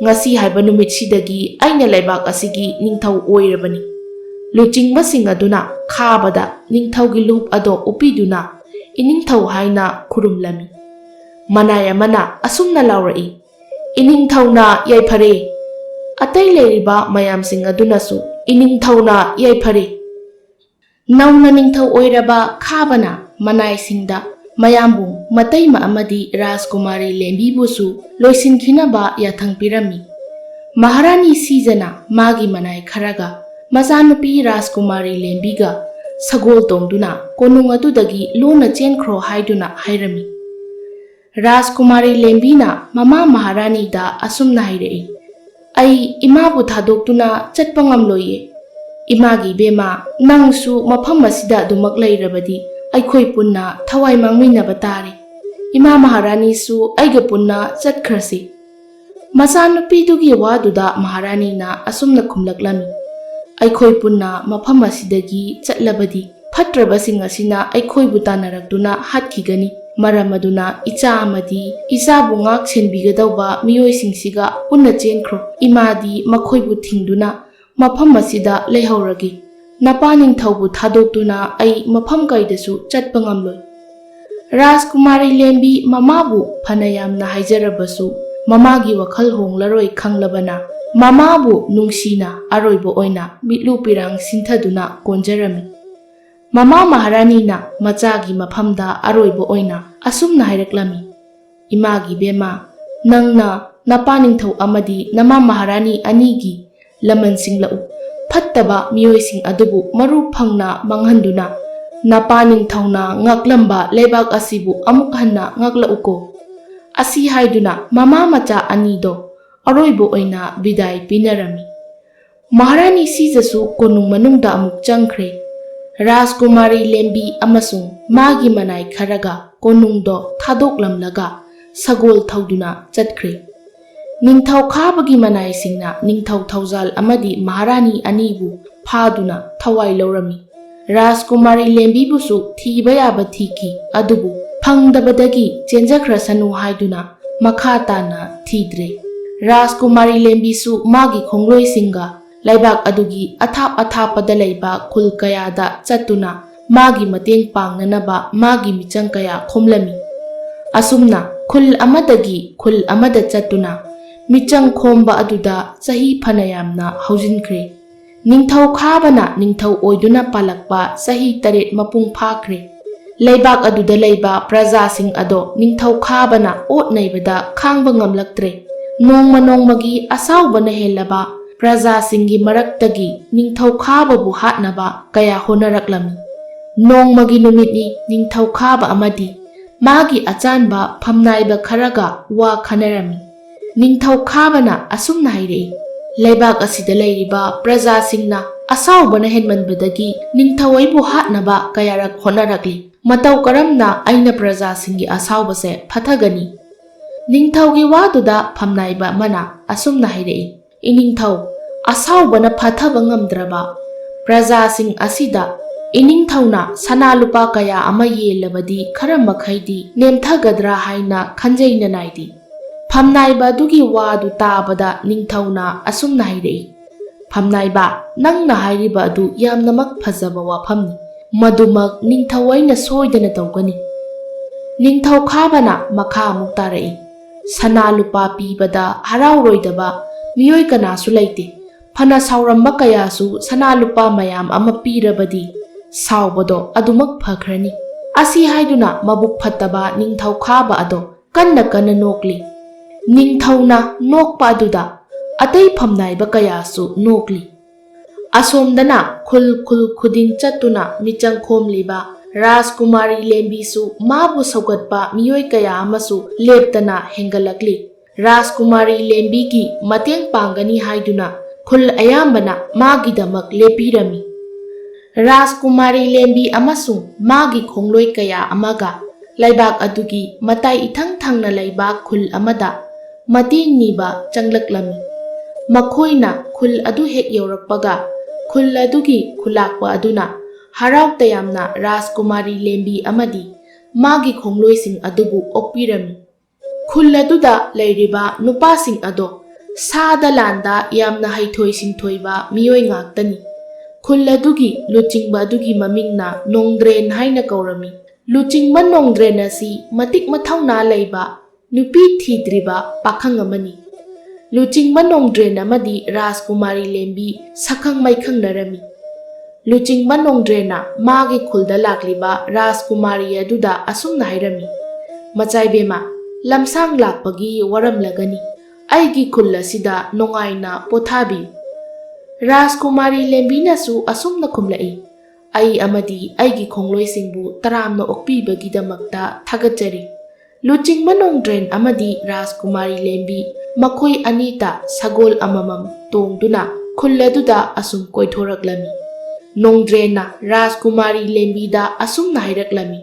ꯉꯁꯤ ꯍꯥꯏꯕ ꯅꯨꯃꯤꯠꯁꯤꯗꯒꯤ ꯑꯩꯅ ꯂꯩꯕꯥꯛ ꯑꯁꯤꯒꯤ ꯅꯤꯡꯊꯧ ꯑꯣꯏꯔꯕꯅꯤ꯫" ꯂꯨꯆꯤꯡꯕꯁꯤꯡ ꯑꯗꯨꯅ ꯈꯥꯕꯗ ꯅꯤꯡꯊꯧꯒꯤ ꯂꯨꯞ ꯑꯗꯣ ꯎꯞꯄꯤꯗꯨꯅ ꯏꯅꯤꯡꯊꯧ ꯍꯥꯏꯅ ꯈꯨꯔꯨꯝꯂꯝꯃꯤ꯫ ꯃꯅꯥꯏ ꯑꯃꯅ ꯑꯁꯨꯝꯅ ꯂꯥꯎꯔꯛꯏ, "ꯏꯅꯤꯡꯊꯧꯅ ꯌꯥꯏꯐꯔꯦ꯫" ꯑꯇꯩ ꯂꯩꯔꯤꯕ ꯃꯌꯥꯝꯁꯤꯡ ꯑꯗꯨꯅꯁꯨ, "ꯏꯅꯤꯡꯊꯧꯅ ꯌꯥꯏꯐꯔꯦ꯫" ꯅꯧꯅ ꯅꯤꯡꯊꯧ ꯑꯣꯏꯔꯕ ꯈꯥꯕꯅ ꯃꯅꯥꯏꯁꯤꯡꯗ ꯃꯌꯥꯝꯕꯨ ꯃꯇꯩꯃ ꯑꯃꯗꯤ ꯔꯥꯖꯀꯨꯃꯥꯔꯤ ꯂꯦꯝꯕꯤꯕꯨꯁꯨ ꯂꯣꯏꯁꯤꯟꯈꯤꯅꯕ ꯌꯥꯊꯪ ꯄꯤꯔꯝꯃꯤ꯫ ꯃꯍꯥꯔꯥꯅꯤ ꯁꯤꯖꯅ ꯃꯥꯒꯤ ꯃꯅꯥꯏ ꯈꯔꯒ ꯃꯆꯥꯅꯨꯄꯤ ꯔꯥꯖꯀꯨꯃꯥꯔꯤ ꯂꯦꯝꯕꯤꯒ ꯁꯒꯣꯜ ꯇꯣꯡꯗꯨꯅ ꯀꯣꯅꯨꯡ ꯑꯗꯨꯗꯒꯤ ꯂꯣꯟꯅ ꯆꯦꯟꯈ꯭ꯔꯣ ꯍꯥꯏꯗꯨꯅ ꯍꯥꯏꯔꯝꯃꯤ꯫ ꯔꯥꯖꯀꯨꯃꯥꯔꯤ ꯂꯦꯝꯕꯤꯅ ꯃꯃꯥ ꯃꯍꯥꯔꯥꯅꯤꯗ ꯑꯁꯨꯝꯅ ꯍꯥꯏꯔꯛꯏ, "ꯑꯩ ꯏꯃꯥꯕꯨ ꯊꯥꯗꯣꯛꯇꯨꯅ ꯆꯠꯄ ꯉꯝꯂꯣꯏꯌꯦ꯫ ꯏꯃꯥꯒꯤ ꯏꯕꯦꯝꯃ, ꯅꯪꯁꯨ ꯃꯐꯝ ꯑꯁꯤꯗ ꯑꯗꯨꯃꯛ ꯂꯩꯔꯕꯗꯤ ꯑꯩꯈꯣꯏ ꯄꯨꯟꯅ ꯊꯋꯥꯏ ꯃꯥꯡꯃꯤꯟꯅꯕ ꯇꯥꯔꯦ꯫ ꯏꯃꯥ ꯃꯍꯥꯔꯥꯅꯤꯁꯨ ꯑꯩꯒ ꯄꯨꯟꯅ ꯆꯠꯈ꯭ꯔꯁꯤ꯫" ꯃꯆꯥꯅꯨꯄꯤꯗꯨꯒꯤ ꯋꯥꯗꯨꯗ ꯃꯍꯥꯔꯥꯅꯤꯅ ꯑꯁꯨꯝꯅ ꯈꯨꯝꯂꯛꯂꯝꯃꯤ, "ꯑꯩꯈꯣꯏ ꯄꯨꯟꯅ ꯃꯐꯝ ꯑꯁꯤꯗꯒꯤ ꯆꯠꯂꯕꯗꯤ ꯐꯠꯇ꯭ꯔꯕꯁꯤꯡ ꯑꯁꯤꯅ ꯑꯩꯈꯣꯏꯕꯨ ꯇꯥꯟꯅꯔꯛꯇꯨꯅ ꯍꯥꯠꯈꯤꯒꯅꯤ꯫ ꯃꯔꯝ ꯑꯗꯨꯅ ꯏꯆꯥ ꯑꯃꯗꯤ ꯏꯆꯥꯕꯨ ꯉꯥꯛ ꯁꯦꯟꯕꯤꯒꯗꯧꯕ ꯃꯤꯑꯣꯏꯁꯤꯡꯁꯤꯒ ꯄꯨꯟꯅ ꯆꯦꯟꯈ꯭ꯔꯣ꯫ ꯏꯃꯥꯗꯤ ꯃꯈꯣꯏꯕꯨ ꯊꯤꯡꯗꯨꯅ ꯃꯐꯝ ꯑꯁꯤꯗ ꯂꯩꯍꯧꯔꯒꯦ꯫ ꯅꯄꯥ ꯅꯤꯡꯊꯧꯕꯨ ꯊꯥꯗꯣꯛꯇꯨꯅ ꯑꯩ ꯃꯐꯝ ꯀꯩꯗꯁꯨ ꯆꯠꯄ ꯉꯝꯂꯣꯏ꯫" ꯔꯥꯖꯀꯨꯃꯥꯔꯤ ꯂꯦꯝꯕꯤ ꯃꯃꯥꯕꯨ ꯐꯅ ꯌꯥꯝꯅ ꯍꯥꯏꯖꯔꯕꯁꯨ ꯃꯃꯥꯒꯤ ꯋꯥꯈꯜ ꯍꯣꯡꯂꯔꯣꯏ ꯈꯪꯂꯕꯅ ꯃꯃꯥꯕꯨ ꯅꯨꯡꯁꯤꯅ ꯑꯔꯣꯏꯕ ꯑꯣꯏꯅ ꯃꯤꯠꯂꯨ ꯄꯤꯔꯥꯡ ꯁꯤꯟꯊꯗꯨꯅ ꯀꯣꯟꯖꯔꯝꯃꯤ꯫ ꯃꯃꯥ ꯃꯍꯥꯔꯥꯅꯤꯅ ꯃꯆꯥꯒꯤ ꯃꯐꯝꯗ ꯑꯔꯣꯏꯕ ꯑꯣꯏꯅ ꯑꯁꯨꯝꯅ ꯍꯥꯏꯔꯛꯂꯝꯃꯤ, "ꯏꯃꯥꯒꯤ ꯕꯦꯝꯃ, ꯅꯪꯅ ꯅꯄꯥ ꯅꯤꯡꯊꯧ ꯑꯃꯗꯤ ꯅꯃꯥ ꯃꯍꯥꯔꯥꯅꯤ ꯑꯅꯤꯒꯤ ꯂꯃꯟꯁꯤꯡꯂꯛꯎ꯫ ꯐꯠꯇꯕ ꯃꯤꯑꯣꯏꯁꯤꯡ ꯑꯗꯨꯕꯨ ꯃꯔꯨ ꯐꯪꯅ ꯃꯥꯡꯍꯟꯗꯨꯅ ꯅꯄꯥ ꯅꯤꯡꯊꯧꯅ ꯉꯥꯛꯂꯝꯕ ꯂꯩꯕꯥꯛ ꯑꯁꯤꯕꯨ ꯑꯃꯨꯛ ꯍꯟꯅ ꯉꯥꯛꯂꯛꯎꯀꯣ꯫ ꯑꯁꯤ ꯍꯥꯏꯗꯨꯅ ꯃꯃꯥ ꯃꯆꯥ ꯑꯅꯤꯗꯣ ꯑꯔꯣꯏꯕ ꯑꯣꯏꯅ ꯕꯤꯗꯥꯏ ꯄꯤꯅꯔꯝꯃꯤ꯫ ꯃꯍꯥꯔꯥꯅꯤ ꯁꯤꯖꯁꯨ ꯀꯣꯅꯨꯡ ꯃꯅꯨꯡꯗ ꯑꯃꯨꯛ ꯆꯪꯈ꯭ꯔꯦ꯫ ꯔꯥꯖꯀꯨꯃꯥꯔꯤ ꯂꯦꯝꯕꯤ ꯑꯃꯁꯨꯡ ꯃꯥꯒꯤ ꯃꯅꯥꯏ ꯈꯔꯒ ꯀꯣꯅꯨꯡꯗꯣ ꯊꯥꯗꯣꯛꯂꯝꯂꯒ ꯁꯒꯣꯜ ꯊꯧꯗꯨꯅ ꯆꯠꯈ꯭ꯔꯦ꯫ ꯅꯤꯡꯊꯧ ꯈꯥꯕꯒꯤ ꯃꯅꯥꯏꯁꯤꯡꯅ ꯅꯤꯡꯊꯧ ꯊꯧꯖꯥꯜ ꯑꯃꯗꯤ ꯃꯍꯥꯔꯥꯅꯤ ꯑꯅꯤꯕꯨ ꯐꯥꯗꯨꯅ ꯊꯋꯥꯏ ꯂꯧꯔꯝꯃꯤ꯫ ꯔꯥꯖꯀꯨꯃꯥꯔꯤ ꯂꯦꯝꯕꯤꯕꯨꯁꯨ ꯊꯤꯕ ꯌꯥꯕ ꯊꯤꯈꯤ, ꯑꯗꯨꯕꯨ ꯐꯪꯗꯕꯗꯒꯤ ꯆꯦꯟꯖꯈ꯭ꯔꯁꯅꯨ ꯍꯥꯏꯗꯨꯅ ꯃꯈꯥ ꯇꯥꯅ ꯊꯤꯗ꯭ꯔꯦ꯫ ꯔꯥꯖꯀꯨꯃꯥꯔꯤ ꯂꯦꯝꯕꯤꯁꯨ ꯃꯥꯒꯤ ꯈꯣꯡꯂꯣꯏꯁꯤꯡꯒ ꯂꯩꯕꯥꯛ ꯑꯗꯨꯒꯤ ꯑꯊꯥꯞ ꯑꯊꯥꯞꯄꯗ ꯂꯩꯕ ꯈꯨꯜ ꯀꯌꯥꯗ ꯆꯠꯇꯨꯅ ꯃꯥꯒꯤ ꯃꯇꯦꯡ ꯄꯥꯡꯅꯅꯕ ꯃꯥꯒꯤ ꯃꯤꯆꯪ ꯀꯌꯥ ꯈꯣꯝꯂꯝꯃꯤ꯫ ꯑꯁꯨꯝꯅ ꯈꯨꯜ ꯑꯃꯗꯒꯤ ꯈꯨꯜ ꯑꯃꯗ ꯆꯠꯇꯨꯅ ꯃꯤꯆꯪ ꯈꯣꯝꯕ ꯑꯗꯨꯗ ꯆꯍꯤ ꯐꯅꯌꯥꯝꯅ ꯍꯧꯖꯤꯟꯈ꯭ꯔꯦ꯫ ꯅꯤꯡꯊꯧ ꯈꯥꯕꯅ ꯅꯤꯡꯊꯧ ꯑꯣꯏꯗꯨꯅ ꯄꯥꯜꯂꯛꯄ ꯆꯍꯤ ꯇꯔꯦꯠ ꯃꯄꯨꯡ ꯐꯥꯈ꯭ꯔꯦ꯫ ꯂꯩꯕꯥꯛ ꯑꯗꯨꯗ ꯂꯩꯕ ꯄ꯭ꯔꯖꯥꯁꯤꯡ ꯑꯗꯣ ꯅꯤꯡꯊꯧ ꯈꯥꯕꯅ ꯑꯣꯠ ꯅꯩꯕꯗ ꯈꯥꯡꯕ ꯉꯝꯂꯛꯇ꯭ꯔꯦ꯫ ꯅꯣꯡꯃ ꯅꯣꯡꯃꯒꯤ ꯑꯁꯥꯎꯕꯅ ꯍꯦꯜꯂꯕ ꯄ꯭ꯔꯖꯥꯁꯤꯡꯒꯤ ꯃꯔꯛꯇꯒꯤ ꯅꯤꯡꯊꯧ ꯈꯥꯕꯕꯨ ꯍꯥꯠꯅꯕ ꯀꯌꯥ ꯍꯣꯠꯅꯔꯛꯂꯝꯃꯤ꯫ ꯅꯣꯡꯃꯒꯤ ꯅꯨꯃꯤꯠꯅꯤ ꯅꯤꯡꯊꯧ ꯈꯥꯕ ꯑꯃꯗꯤ ꯃꯥꯒꯤ ꯑꯆꯥꯟꯕ ꯐꯝꯅꯥꯏꯕ ꯈꯔꯒ ꯋꯥ ꯈꯟꯅꯔꯝꯃꯤ꯫ ꯅꯤꯡꯊꯧ ꯈꯥꯕꯅ ꯑꯁꯨꯝꯅ ꯍꯥꯏꯔꯛꯏ, "ꯂꯩꯕꯥꯛ ꯑꯁꯤꯗ ꯂꯩꯔꯤꯕ ꯄ꯭ꯔꯖꯥꯁꯤꯡꯅ ꯑꯁꯥꯎꯕꯅ ꯍꯦꯟꯃꯟꯕꯗꯒꯤ ꯅꯤꯡꯊꯧ ꯑꯩꯕꯨ ꯍꯥꯠꯅꯕ ꯀꯌꯥꯔꯛ ꯍꯣꯠꯅꯔꯛꯂꯤ꯫ ꯃꯇꯧ ꯀꯔꯝꯅ ꯑꯩꯅ ꯄ꯭ꯔꯖꯥꯁꯤꯡꯒꯤ ꯑꯁꯥꯎꯕꯁꯦ ꯐꯊꯒꯅꯤ?" ꯅꯤꯡꯊꯧꯒꯤ ꯋꯥꯗꯨꯗ ꯐꯝꯅꯥꯏꯕ ꯑꯃꯅ ꯑꯁꯨꯝꯅ ꯍꯥꯏꯔꯛꯏ, "ꯏꯅꯤꯡꯊꯧ, ꯑꯁꯥꯎꯕꯅ ꯐꯊꯕ ꯉꯝꯗ꯭ꯔꯕ ꯄ꯭ꯔꯖꯥꯁꯤꯡ ꯑꯁꯤꯗ ꯏꯅꯤꯡꯊꯧꯅ ꯁꯅꯥ ꯂꯨꯄꯥ ꯀꯌꯥ ꯑꯃ ꯌꯦꯜꯂꯕꯗꯤ ꯈꯔ ꯃꯈꯩꯗꯤ ꯅꯦꯝꯊꯒꯗ꯭ꯔꯥ ꯍꯥꯏꯅ ꯈꯟꯖꯩ ꯅꯅꯥꯏꯗꯤ?" ꯐꯝꯅꯥꯏꯕ ꯑꯗꯨꯒꯤ ꯋꯥꯗꯨ ꯇꯥꯕꯗ ꯅꯤꯡꯊꯧꯅ ꯑꯁꯨꯝꯅ ꯍꯥꯏꯔꯛꯏ, "ꯐꯝꯅꯥꯏꯕ, ꯅꯪꯅ ꯍꯥꯏꯔꯤꯕ ꯑꯗꯨ ꯌꯥꯝꯅꯃꯛ ꯐꯖꯕ ꯋꯥꯐꯝꯅꯤ꯫ ꯃꯗꯨꯃꯛ ꯅꯤꯡꯊꯧ ꯑꯩꯅ ꯁꯣꯏꯗꯅ ꯇꯧꯒꯅꯤ꯫" ꯅꯤꯡꯊꯧ ꯈꯥꯕꯅ ꯃꯈꯥ ꯑꯃꯨꯛ ꯇꯥꯔꯛꯏ, "ꯁꯅꯥ ꯂꯨꯄꯥ ꯄꯤꯕꯗ ꯍꯔꯥꯎꯔꯣꯏꯗꯕ ꯃꯤꯑꯣꯏ ꯀꯅꯥꯁꯨ ꯂꯩꯇꯦ꯫ ꯐꯅ ꯁꯥꯎꯔꯝꯕ ꯀꯌꯥꯁꯨ ꯁꯅꯥ ꯂꯨꯄꯥ ꯃꯌꯥꯝ ꯑꯃ ꯄꯤꯔꯕꯗꯤ ꯁꯥꯎꯕꯗꯣ ꯑꯗꯨꯃꯛ ꯐꯈ꯭ꯔꯅꯤ꯫" ꯑꯁꯤ ꯍꯥꯏꯗꯨꯅ ꯃꯕꯨꯛ ꯐꯠꯇꯕ ꯅꯤꯡꯊꯧ ꯈꯥꯕ ꯑꯗꯣ ꯀꯟꯅ ꯀꯟꯅ ꯅꯣꯛꯂꯤ꯫ ꯅꯤꯡꯊꯧꯅ ꯅꯣꯛꯄ ꯑꯗꯨꯗ ꯑꯇꯩ ꯐꯝꯅꯥꯏꯕ ꯀꯌꯥꯁꯨ ꯅꯣꯛꯂꯤ꯫ ꯑꯁꯣꯝꯗꯅ ꯈꯨꯜ ꯈꯨꯜ ꯈꯨꯗꯤꯡ ꯆꯠꯇꯨꯅ ꯃꯤꯆꯪ ꯈꯣꯝꯂꯤꯕ ꯔꯥꯖꯀꯨꯃꯥꯔꯤ ꯂꯦꯝꯕꯤꯁꯨ ꯃꯥꯕꯨ ꯁꯧꯒꯠꯄ ꯃꯤꯑꯣꯏ ꯀꯌꯥ ꯑꯃꯁꯨ ꯂꯦꯞꯇꯅ ꯍꯦꯟꯒꯠꯂꯛꯂꯤ꯫ ꯔꯥꯖꯀꯨꯃꯥꯔꯤ ꯂꯦꯝꯕꯤꯒꯤ ꯃꯇꯦꯡ ꯄꯥꯡꯒꯅꯤ ꯍꯥꯏꯗꯨꯅ ꯈꯨꯜ ꯑꯌꯥꯝꯕꯅ ꯃꯥꯒꯤꯗꯃꯛ ꯂꯦꯞꯄꯤꯔꯝꯃꯤ꯫ ꯔꯥꯖꯀꯨꯃꯥꯔꯤ ꯂꯦꯝꯕꯤ ꯑꯃꯁꯨꯡ ꯃꯥꯒꯤ ꯈꯣꯡꯂꯣꯏ ꯀꯌꯥ ꯑꯃꯒ ꯂꯩꯕꯥꯛ ꯑꯗꯨꯒꯤ ꯃꯇꯥꯏ ꯏꯊꯪ ꯊꯪꯅ ꯂꯩꯕ ꯈꯨꯜ ꯑꯃꯗ ꯃꯇꯦꯡ ꯅꯤꯕ ꯆꯪꯂꯛꯂꯝꯃꯤ꯫ ꯃꯈꯣꯏꯅ ꯈꯨꯜ ꯑꯗꯨ ꯍꯦꯛ ꯌꯧꯔꯛꯄꯒ, ꯈꯨꯜ ꯑꯗꯨꯒꯤ ꯈꯨꯂꯥꯛꯄ ꯑꯗꯨꯅ ꯍꯔꯥꯎ ꯇꯌꯥꯝꯅ ꯔꯥꯖꯀꯨꯃꯥꯔꯤ ꯂꯦꯝꯕꯤ ꯑꯃꯗꯤ ꯃꯥꯒꯤ ꯈꯣꯡꯂꯣꯏꯁꯤꯡ ꯑꯗꯨꯕꯨ ꯑꯣꯛꯄꯤꯔꯝꯃꯤ꯫ ꯈꯨꯜ ꯑꯗꯨꯗ ꯂꯩꯔꯤꯕ ꯅꯨꯄꯥꯁꯤꯡ ꯑꯗꯣ ꯁꯥꯗ ꯂꯥꯟꯗ ꯌꯥꯝꯅ ꯍꯩꯊꯣꯏ ꯁꯤꯡꯊꯣꯏꯕ ꯃꯤꯑꯣꯏ ꯉꯥꯛꯇꯅꯤ꯫ ꯈꯨꯜ ꯑꯗꯨꯒꯤ ꯂꯨꯆꯤꯡꯕ ꯑꯗꯨꯒꯤ ꯃꯃꯤꯡꯅ ꯅꯣꯡꯗ꯭ꯔꯦꯟ ꯍꯥꯏꯅ ꯀꯧꯔꯝꯃꯤ꯫ ꯂꯨꯆꯤꯡꯕ ꯅꯣꯡꯗ꯭ꯔꯦꯟ ꯑꯁꯤ ꯃꯇꯤꯛ ꯃꯊꯧꯅꯥ ꯂꯩꯕ, ꯅꯨꯄꯤ ꯊꯤꯗ꯭ꯔꯤꯕ ꯄꯥꯈꯪ ꯑꯃꯅꯤ꯫ ꯂꯨꯆꯤꯡꯕ ꯅꯣꯡꯗ꯭ꯔꯦꯟ ꯑꯃꯗꯤ ꯔꯥꯖꯀꯨꯃꯥꯔꯤ ꯂꯦꯝꯕꯤ ꯁꯛꯈꯪ ꯃꯥꯏꯈꯪꯅꯔꯝꯃꯤ꯫ ꯂꯨꯆꯤꯡꯕ ꯅꯣꯡꯗ꯭ꯔꯦꯟꯅ ꯃꯥꯒꯤ ꯈꯨꯜꯗ ꯂꯥꯛꯂꯤꯕ ꯔꯥꯖꯀꯨꯃꯥꯔꯤ ꯑꯗꯨꯗ ꯑꯁꯨꯝꯅ ꯍꯥꯏꯔꯝꯃꯤ, "ꯃꯆꯥꯏꯕꯦꯝꯃ, ꯂꯝꯁꯥꯡ ꯂꯥꯛꯄꯒꯤ ꯋꯥꯔꯝꯂꯒꯅꯤ꯫ ꯑꯩꯒꯤ ꯈꯨꯜ ꯑꯁꯤꯗ ꯅꯨꯡꯉꯥꯏꯅ ꯄꯣꯊꯥꯕꯤꯌꯨ꯫" ꯔꯥꯖꯀꯨꯃꯥꯔꯤ ꯂꯦꯝꯕꯤꯅꯁꯨ ꯑꯁꯨꯝꯅ ꯈꯨꯝꯂꯛꯏ, "ꯑꯩ ꯑꯃꯗꯤ ꯑꯩꯒꯤ ꯈꯣꯡꯂꯣꯏꯁꯤꯡꯕꯨ ꯇꯔꯥꯝꯅ ꯑꯣꯛꯄꯤꯕꯒꯤꯗꯃꯛꯇ ꯊꯥꯒꯠꯆꯔꯤ꯫" ꯂꯨꯆꯤꯡꯕ ꯅꯣꯡꯗ꯭ꯔꯦꯟ ꯑꯃꯗꯤ ꯔꯥꯖꯀꯨꯃꯥꯔꯤ ꯂꯦꯝꯕꯤ ꯃꯈꯣꯏ ꯑꯅꯤꯇ ꯁꯒꯣꯜ ꯑꯃꯃꯝ ꯇꯣꯡꯗꯨꯅ ꯈꯨꯜ ꯑꯗꯨꯗ ꯑꯁꯨꯝ ꯀꯣꯏꯊꯣꯔꯛꯂꯝꯃꯤ꯫ ꯅꯣꯡꯗ꯭ꯔꯦꯟꯅ ꯔꯥꯖꯀꯨꯃꯥꯔꯤ ꯂꯦꯝꯕꯤꯗ ꯑꯁꯨꯝꯅ ꯍꯥꯏꯔꯛꯂꯝꯃꯤ,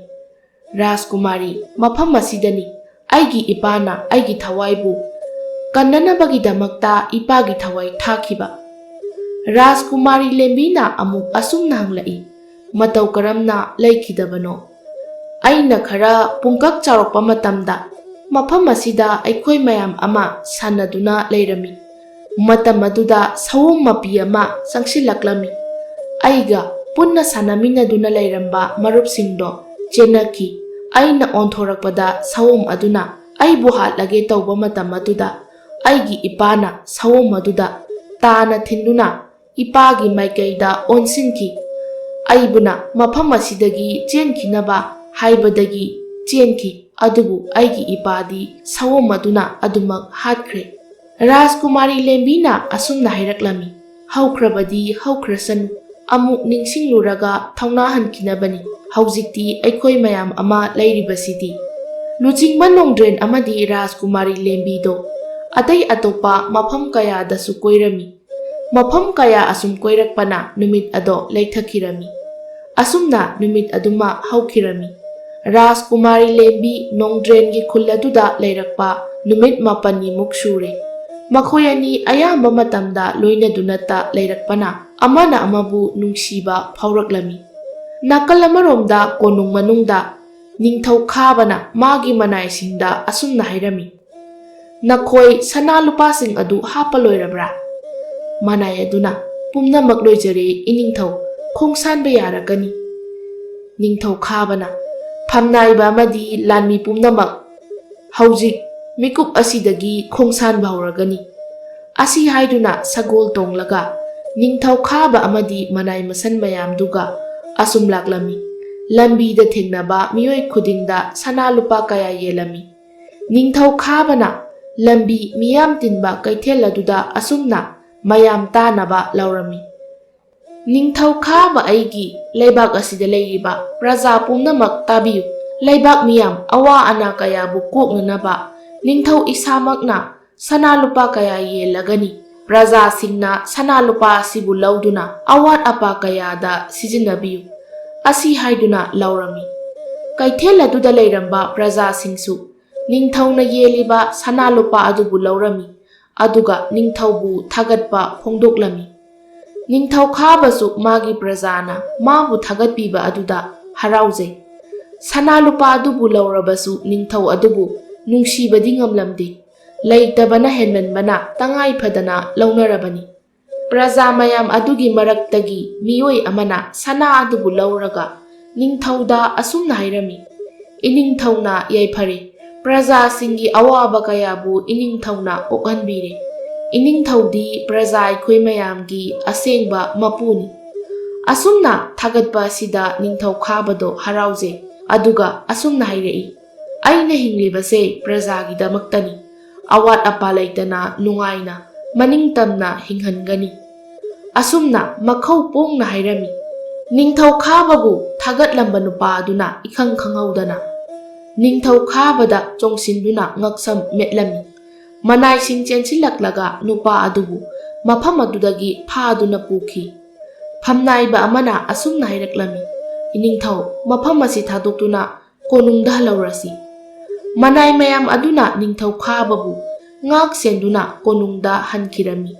"ꯔꯥꯖꯀꯨꯃꯥꯔꯤ, ꯃꯐꯝ ꯑꯁꯤꯗꯅꯤ ꯑꯩꯒꯤ ꯏꯄꯥꯅ ꯑꯩꯒꯤ ꯊꯋꯥꯏꯕꯨ ꯀꯟꯅꯅꯕꯒꯤꯗꯃꯛꯇ ꯏꯄꯥꯒꯤ ꯊꯋꯥꯏ ꯊꯥꯈꯤꯕ꯫" ꯔꯥꯖꯀꯨꯃꯥꯔꯤ ꯂꯦꯝꯕꯤꯅ ꯑꯃꯨꯛ ꯑꯁꯨꯝꯅ ꯍꯪꯂꯛꯏ, "ꯃꯇꯧ ꯀꯔꯝꯅ ꯂꯩꯈꯤꯗꯕꯅꯣ?" "ꯑꯩꯅ ꯈꯔ ꯄꯨꯡꯀꯛ ꯆꯥꯎꯔꯛꯄ ꯃꯇꯝꯗ ꯃꯐꯝ ꯑꯁꯤꯗ ꯑꯩꯈꯣꯏ ꯃꯌꯥꯝ ꯑꯃ ꯁꯥꯟꯅꯗꯨꯅ ꯂꯩꯔꯝꯃꯤ꯫ ꯃꯇꯝ ꯑꯗꯨꯗ ꯁꯑꯣꯝ ꯃꯄꯤ ꯑꯃ ꯆꯪꯁꯤꯜꯂꯛꯂꯝꯃꯤ꯫ ꯑꯩꯒ ꯄꯨꯟꯅ ꯁꯥꯟꯅꯃꯤꯟꯅꯗꯨꯅ ꯂꯩꯔꯝꯕ ꯃꯔꯨꯞꯁꯤꯡꯗꯣ ꯆꯦꯟꯅꯈꯤ꯫ ꯑꯩꯅ ꯑꯣꯟꯊꯣꯔꯛꯄꯗ ꯁꯑꯣꯝ ꯑꯗꯨꯅ ꯑꯩꯕꯨ ꯍꯥꯠꯂꯒꯦ ꯇꯧꯕ ꯃꯇꯝ ꯑꯗꯨꯗ ꯑꯩꯒꯤ ꯏꯄꯥꯅ ꯁꯑꯣꯝ ꯑꯗꯨꯗ ꯇꯥꯅ ꯊꯤꯟꯗꯨꯅ ꯏꯄꯥꯒꯤ ꯃꯥꯏꯀꯩꯗ ꯑꯣꯟꯁꯤꯟꯈꯤ꯫ ꯑꯩꯕꯨꯅ ꯃꯐꯝ ꯑꯁꯤꯗꯒꯤ ꯆꯦꯟꯈꯤꯅꯕ ꯍꯥꯏꯕꯗꯒꯤ ꯆꯦꯟꯈꯤ, ꯑꯗꯨꯕꯨ ꯑꯩꯒꯤ ꯏꯄꯥꯗꯤ ꯁꯑꯣꯝ ꯑꯗꯨꯅ ꯑꯗꯨꯃꯛ ꯍꯥꯠꯈ꯭ꯔꯦ꯫" ꯔꯥꯖꯀꯨꯃꯥꯔꯤ ꯂꯦꯝꯕꯤꯅ ꯑꯁꯨꯝꯅ ꯍꯥꯏꯔꯛꯂꯝꯃꯤ, ꯍꯧꯈ꯭ꯔꯕꯗꯤ ꯍꯧꯈ꯭ꯔꯁꯅꯨ, ꯑꯃꯨꯛ ꯅꯤꯡꯁꯤꯡꯂꯨꯔꯒ ꯊꯧꯅꯥ ꯍꯟꯈꯤꯅꯕꯅꯤ꯫ ꯍꯧꯖꯤꯛꯇꯤ ꯑꯩꯈꯣꯏ ꯃꯌꯥꯝ ꯑꯃ ꯂꯩꯔꯤꯕꯁꯤꯗꯤ꯫ ꯂꯨꯆꯤꯡꯕ ꯅꯣꯡꯗ꯭ꯔꯦꯟ ꯑꯃꯗꯤ ꯔꯥꯖꯀꯨꯃꯥꯔꯤ ꯂꯦꯝꯕꯤꯗꯣ ꯑꯇꯩ ꯑꯇꯣꯞꯄ ꯃꯐꯝ ꯀꯌꯥꯗꯁꯨ ꯀꯣꯏꯔꯝꯃꯤ꯫ ꯃꯐꯝ ꯀꯌꯥ ꯑꯁꯨꯝ ꯀꯣꯏꯔꯛꯄꯅ ꯅꯨꯃꯤꯠ ꯑꯗꯣ ꯂꯩꯊꯈꯤꯔꯝꯃꯤ꯫ ꯑꯁꯨꯝꯅ ꯅꯨꯃꯤꯠ ꯑꯗꯨꯃ ꯍꯧꯈꯤꯔꯝꯃꯤ꯫ ꯔꯥꯖꯀꯨꯃꯥꯔꯤ ꯂꯦꯝꯕꯤ ꯅꯣꯡꯗ꯭ꯔꯦꯟꯒꯤ ꯈꯨꯜ ꯑꯗꯨꯗ ꯂꯩꯔꯛꯄ ꯅꯨꯃꯤꯠ ꯃꯥꯄꯟꯅꯤꯃꯨꯛ ꯁꯨꯔꯦ꯫ ꯃꯈꯣꯏ ꯑꯅꯤ ꯑꯌꯥꯝꯕ ꯃꯇꯝꯗ ꯂꯣꯏꯅꯗꯨꯅꯇ ꯂꯩꯔꯛꯄꯅ ꯑꯃꯅ ꯑꯃꯕꯨ ꯅꯨꯡꯁꯤꯕ ꯐꯥꯎꯔꯛꯂꯝꯃꯤ꯫ ꯅꯥꯀꯜ ꯑꯃꯔꯣꯝꯗ ꯀꯣꯅꯨꯡ ꯃꯅꯨꯡꯗ ꯅꯤꯡꯊꯧ ꯈꯥꯕꯅ ꯃꯥꯒꯤ ꯃꯅꯥꯏꯁꯤꯡꯗ ꯑꯁꯨꯝꯅ ꯍꯥꯏꯔꯝꯃꯤ, "ꯅꯈꯣꯏ ꯁꯅꯥ ꯂꯨꯄꯥꯁꯤꯡ ꯑꯗꯨ ꯍꯥꯞꯄ ꯂꯣꯏꯔꯕ꯭ꯔꯥ?" ꯃꯅꯥꯏ ꯑꯗꯨꯅ, "ꯄꯨꯝꯅꯃꯛ ꯂꯣꯏꯖꯔꯦ, ꯏꯅꯤꯡꯊꯧ, ꯈꯣꯡꯁꯥꯟꯕ ꯌꯥꯔꯒꯅꯤ꯫" ꯅꯤꯡꯊꯧ ꯈꯥꯕꯅ, "ꯐꯝꯅꯥꯏꯕ ꯑꯃꯗꯤ ꯂꯥꯟꯃꯤ ꯄꯨꯝꯅꯃꯛ ꯍꯧꯖꯤꯛ ꯃꯤꯀꯨꯞ ꯑꯁꯤꯗꯒꯤ ꯈꯣꯡꯁꯥꯟꯕ ꯍꯧꯔꯒꯅꯤ꯫" ꯑꯁꯤ ꯍꯥꯏꯗꯨꯅ ꯁꯒꯣꯜ ꯇꯣꯡꯂꯒ ꯅꯤꯡꯊꯧ ꯈꯥꯕ ꯑꯃꯗꯤ ꯃꯅꯥꯏ ꯃꯁꯟ ꯃꯌꯥꯝꯗꯨꯒ ꯑꯁꯨꯝ ꯂꯥꯛꯂꯝꯃꯤ꯫ ꯂꯝꯕꯤꯗ ꯊꯦꯡꯅꯕ ꯃꯤꯑꯣꯏ ꯈꯨꯗꯤꯡꯗ ꯁꯅꯥ ꯂꯨꯄꯥ ꯀꯌꯥ ꯌꯦꯜꯂꯝꯃꯤ꯫ ꯅꯤꯡꯊꯧ ꯈꯥꯕꯅ ꯂꯝꯕꯤ ꯃꯤꯌꯥꯝ ꯇꯤꯟꯕ ꯀꯩꯊꯦꯜ ꯑꯗꯨꯗ ꯑꯁꯨꯝꯅ ꯃꯌꯥꯝ ꯇꯥꯅꯕ ꯂꯥꯎꯔꯝꯃꯤ, "ꯅꯤꯡꯊꯧ ꯈꯥꯕ ꯑꯩꯒꯤ ꯂꯩꯕꯥꯛ ꯑꯁꯤꯗ ꯂꯩꯔꯤꯕ ꯄ꯭ꯔꯖꯥ ꯄꯨꯝꯅꯃꯛ ꯇꯥꯕꯤꯌꯨ꯫ ꯂꯩꯕꯥꯛ ꯃꯤꯌꯥꯝ ꯑꯋꯥ ꯑꯅꯥ ꯀꯌꯥꯕꯨ ꯀꯣꯛꯅꯅꯕ ꯅꯤꯡꯊꯧ ꯏꯁꯥꯃꯛꯅ ꯁꯅꯥ ꯂꯨꯄꯥ ꯀꯌꯥ ꯌꯦꯜꯂꯒꯅꯤ꯫ ꯄ꯭ꯔꯖꯥꯁꯤꯡꯅ ꯁꯅꯥ ꯂꯨꯄꯥ ꯑꯁꯤꯕꯨ ꯂꯧꯗꯨꯅ ꯑꯋꯥꯠ ꯑꯄꯥ ꯀꯌꯥꯗ ꯁꯤꯖꯤꯟꯅꯕꯤꯌꯨ꯫" ꯑꯁꯤ ꯍꯥꯏꯗꯨꯅ ꯂꯧꯔꯝꯃꯤ꯫ ꯀꯩꯊꯦꯜ ꯑꯗꯨꯗ ꯂꯩꯔꯝꯕ ꯄ꯭ꯔꯖꯥꯁꯤꯡꯁꯨ ꯅꯤꯡꯊꯧꯅ ꯌꯦꯜꯂꯤꯕ ꯁꯅꯥ ꯂꯨꯄꯥ ꯑꯗꯨꯕꯨ ꯂꯧꯔꯝꯃꯤ, ꯑꯗꯨꯒ ꯅꯤꯡꯊꯧꯕꯨ ꯊꯥꯒꯠꯄ ꯐꯣꯡꯗꯣꯛꯂꯝꯃꯤ꯫ ꯅꯤꯡꯊꯧ ꯈꯥꯕꯁꯨ ꯃꯥꯒꯤ ꯄ꯭ꯔꯖꯥꯅ ꯃꯥꯕꯨ ꯊꯥꯒꯠꯄꯤꯕ ꯑꯗꯨꯗ ꯍꯔꯥꯎꯖꯩ꯫ ꯁꯅꯥ ꯂꯨꯄꯥ ꯑꯗꯨꯕꯨ ꯂꯧꯔꯕꯁꯨ ꯅꯤꯡꯊꯧ ꯑꯗꯨꯕꯨ ꯅꯨꯡꯁꯤꯕꯗꯤ ꯉꯝꯂꯝꯗꯦ꯫ ꯂꯩꯇꯕꯅ ꯍꯦꯟꯃꯟꯕꯅ ꯇꯉꯥꯏ ꯐꯗꯅ ꯂꯧꯅꯔꯕꯅꯤ꯫ ꯄ꯭ꯔꯖꯥ ꯃꯌꯥꯝ ꯑꯗꯨꯒꯤ ꯃꯔꯛꯇꯒꯤ ꯃꯤꯑꯣꯏ ꯑꯃꯅ ꯁꯅꯥ ꯑꯗꯨꯕꯨ ꯂꯧꯔꯒ ꯅꯤꯡꯊꯧꯗ ꯑꯁꯨꯝꯅ ꯍꯥꯏꯔꯝꯃꯤ, "ꯏꯅꯤꯡꯊꯧꯅ ꯌꯥꯏꯐꯔꯦ, ꯄ꯭ꯔꯖꯥꯁꯤꯡꯒꯤ ꯑꯋꯥꯕ ꯀꯌꯥꯕꯨ ꯏꯅꯤꯡꯊꯧꯅ ꯀꯣꯛꯍꯟꯕꯤꯔꯦ꯫ ꯏꯅꯤꯡꯊꯧꯗꯤ ꯄ꯭ꯔꯖꯥ ꯑꯩꯈꯣꯏ ꯃꯌꯥꯝꯒꯤ ꯑꯁꯦꯡꯕ ꯃꯄꯨꯅꯤ꯫" ꯑꯁꯨꯝꯅ ꯊꯥꯒꯠꯄ ꯑꯁꯤꯗ ꯅꯤꯡꯊꯧ ꯈꯥꯕꯗꯣ ꯍꯔꯥꯎꯖꯩ, ꯑꯗꯨꯒ ꯑꯁꯨꯝꯅ ꯍꯥꯏꯔꯛꯏ, "ꯑꯩꯅ ꯍꯤꯡꯂꯤꯕꯁꯦ ꯄ꯭ꯔꯖꯥꯒꯤꯗꯃꯛꯇꯅꯤ꯫ ꯑꯋꯥꯠ ꯑꯄꯥ ꯂꯩꯇꯅ ꯅꯨꯡꯉꯥꯏꯅ ꯃꯅꯤꯡ ꯇꯝꯅ ꯍꯤꯡꯍꯟꯒꯅꯤ꯫" ꯑꯁꯨꯝꯅ ꯃꯈꯧ ꯄꯣꯡꯅ ꯍꯥꯏꯔꯝꯃꯤ꯫ ꯅꯤꯡꯊꯧ ꯈꯥꯕꯕꯨ ꯊꯥꯒꯠꯂꯝꯕ ꯅꯨꯄꯥ ꯑꯗꯨꯅ ꯏꯈꯪ ꯈꯪꯍꯧꯗꯅ ꯅꯤꯡꯊꯧ ꯈꯥꯕꯗ ꯆꯣꯡꯁꯤꯟꯗꯨꯅ ꯉꯛꯁꯝ ꯃꯦꯠꯂꯝꯃꯤ꯫ ꯃꯅꯥꯏꯁꯤꯡ ꯆꯦꯟꯁꯤꯜꯂꯛꯂꯒ ꯅꯨꯄꯥ ꯑꯗꯨꯕꯨ ꯃꯐꯝ ꯑꯗꯨꯗꯒꯤ ꯐꯥꯗꯨꯅ ꯄꯨꯈꯤ꯫ ꯐꯝꯅꯥꯏꯕ ꯑꯃꯅ ꯑꯁꯨꯝꯅ ꯍꯥꯏꯔꯛꯂꯝꯃꯤ, "ꯏꯅꯤꯡꯊꯧ, ꯃꯐꯝ ꯑꯁꯤ ꯊꯥꯗꯣꯛꯇꯨꯅ ꯀꯣꯅꯨꯡꯗ ꯍꯜꯍꯧꯔꯁꯤ꯫" ꯃꯅꯥꯏ ꯃꯌꯥꯝ ꯑꯗꯨꯅ ꯅꯤꯡꯊꯧ ꯈꯥꯕꯕꯨ ꯉꯥꯛ ꯁꯦꯟꯗꯨꯅ ꯀꯣꯅꯨꯡꯗ ꯍꯟꯈꯤꯔꯝꯃꯤ꯫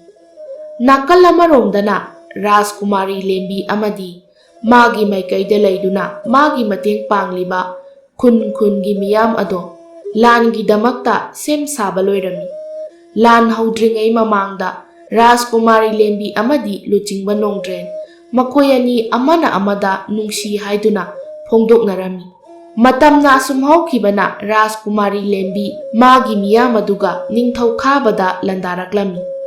ꯅꯥꯀꯜ ꯑꯃꯔꯣꯝꯗꯅ ꯔꯥꯖꯀꯨꯃꯥꯔꯤ ꯂꯦꯝꯕꯤ ꯑꯃꯗꯤ ꯃꯥꯒꯤ ꯃꯥꯏꯀꯩꯗ ꯂꯩꯗꯨꯅ ꯃꯥꯒꯤ ꯃꯇꯦꯡ ꯄꯥꯡꯂꯤꯕ ꯈꯨꯟ ꯈꯨꯟꯒꯤ ꯃꯤꯌꯥꯝ ꯑꯗꯣ ꯂꯥꯟꯒꯤꯗꯃꯛꯇ ꯁꯦꯝ ꯁꯥꯕ ꯂꯣꯏꯔꯝꯃꯤ꯫ ꯂꯥꯟ ꯍꯧꯗ꯭ꯔꯤꯉꯩ ꯃꯃꯥꯡꯗ ꯔꯥꯖꯀꯨꯃꯥꯔꯤ ꯂꯦꯝꯕꯤ ꯑꯃꯗꯤ ꯂꯨꯆꯤꯡꯕ ꯅꯣꯡꯗ꯭ꯔꯦꯟ ꯃꯈꯣꯏ ꯑꯅꯤ ꯑꯃꯅ ꯑꯃꯗ ꯅꯨꯡꯁꯤ ꯍꯥꯏꯗꯨꯅ ꯐꯣꯡꯗꯣꯛꯅꯔꯝꯃꯤ꯫ ꯃꯇꯝꯅ ꯑꯁꯨꯝ ꯍꯧꯈꯤꯕꯅ ꯔꯥꯖꯀꯨꯃꯥꯔꯤ ꯂꯦꯝꯕꯤ ꯃꯥꯒꯤ ꯃꯤꯌꯥꯝ ꯑꯗꯨꯒ ꯅꯤꯡꯊꯧ ꯈꯥꯕꯗ ꯂꯥꯟꯗꯥꯔꯛꯂꯝꯃꯤ꯫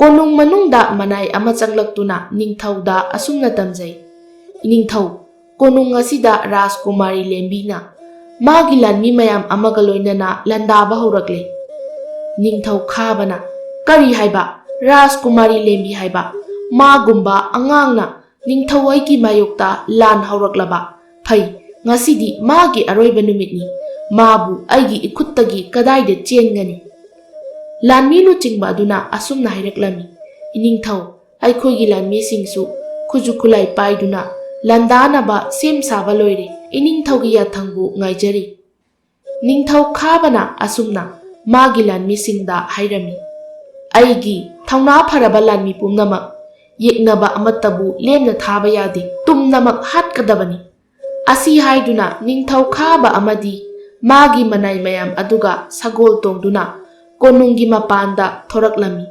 ꯀꯣꯅꯨꯡ ꯃꯅꯨꯡꯗ ꯃꯅꯥꯏ ꯑꯃ ꯆꯪꯂꯛꯇꯨꯅ ꯅꯤꯡꯊꯧꯗ ꯑꯁꯨꯝꯅ ꯇꯝꯖꯩ, "ꯏꯅꯤꯡꯊꯧ, ꯀꯣꯅꯨꯡ ꯑꯁꯤꯗ ꯔꯥꯖꯀꯨꯃꯥꯔꯤ ꯂꯦꯝꯕꯤꯅ ꯃꯥꯒꯤ ꯂꯥꯟꯃꯤ ꯃꯌꯥꯝ ꯑꯃꯒ ꯂꯣꯏꯅꯅ ꯂꯥꯟꯗꯥꯕ ꯍꯧꯔꯛꯂꯦ꯫" ꯅꯤꯡꯊꯧ ꯈꯥꯕꯅ, "ꯀꯔꯤ ꯍꯥꯏꯕ? ꯔꯥꯖꯀꯨꯃꯥꯔꯤ ꯂꯦꯝꯕꯤ ꯍꯥꯏꯕ? ꯃꯥꯒꯨꯝꯕ ꯑꯉꯥꯡꯅ ꯅꯤꯡꯊꯧ ꯑꯩꯒꯤ ꯃꯥꯌꯣꯛꯇ ꯂꯥꯟ ꯍꯧꯔꯛꯂꯕ? ꯐꯩ, ꯉꯁꯤꯗꯤ ꯃꯥꯒꯤ ꯑꯔꯣꯏꯕ ꯅꯨꯃꯤꯠꯅꯤ꯫ ꯃꯥꯕꯨ ꯑꯩꯒꯤ ꯏꯈꯨꯠꯇꯒꯤ ꯀꯗꯥꯏꯗ ꯆꯦꯟꯒꯅꯤ?" ꯂꯥꯟꯃꯤ ꯂꯨꯆꯤꯡꯕ ꯑꯗꯨꯅ ꯑꯁꯨꯝꯅ ꯍꯥꯏꯔꯛꯂꯝꯃꯤ, "ꯏꯅꯤꯡꯊꯧ, ꯑꯩꯈꯣꯏꯒꯤ ꯂꯥꯟꯃꯤꯁꯤꯡꯁꯨ ꯈꯨꯠꯁꯨ ꯈꯨꯠꯂꯥꯏ ꯄꯥꯏꯗꯨꯅ ꯂꯥꯟꯗꯥꯅꯕ ꯁꯦꯝ ꯁꯥꯕ ꯂꯣꯏꯔꯦ꯫ ꯏꯅꯤꯡꯊꯧꯒꯤ ꯌꯥꯊꯪꯕꯨ ꯉꯥꯏꯖꯔꯤ꯫" ꯅꯤꯡꯊꯧ ꯈꯥꯕꯅ ꯑꯁꯨꯝꯅ ꯃꯥꯒꯤ ꯂꯥꯟꯃꯤꯁꯤꯡꯗ ꯍꯥꯏꯔꯝꯃꯤ, "ꯑꯩꯒꯤ ꯊꯧꯅꯥ ꯐꯔꯕ ꯂꯥꯟꯃꯤ ꯄꯨꯝꯅꯃꯛ, ꯌꯦꯛꯅꯕ ꯑꯃꯠꯇꯕꯨ ꯂꯦꯝꯅ ꯊꯥꯕ ꯌꯥꯗꯦ, ꯇꯨꯝꯅꯃꯛ ꯍꯥꯠꯀꯗꯕꯅꯤ꯫" ꯑꯁꯤ ꯍꯥꯏꯗꯨꯅ ꯅꯤꯡꯊꯧ ꯈꯥꯕ ꯑꯃꯗꯤ ꯃꯥꯒꯤ ꯃꯅꯥꯏ ꯃꯌꯥꯝ ꯑꯗꯨꯒ ꯁꯒꯣꯜ ꯇꯣꯡꯗꯨꯅ ꯀꯣꯅꯨꯡꯒꯤ ꯃꯄꯥꯟꯗ ꯊꯣꯔꯛꯂꯝꯃꯤ꯫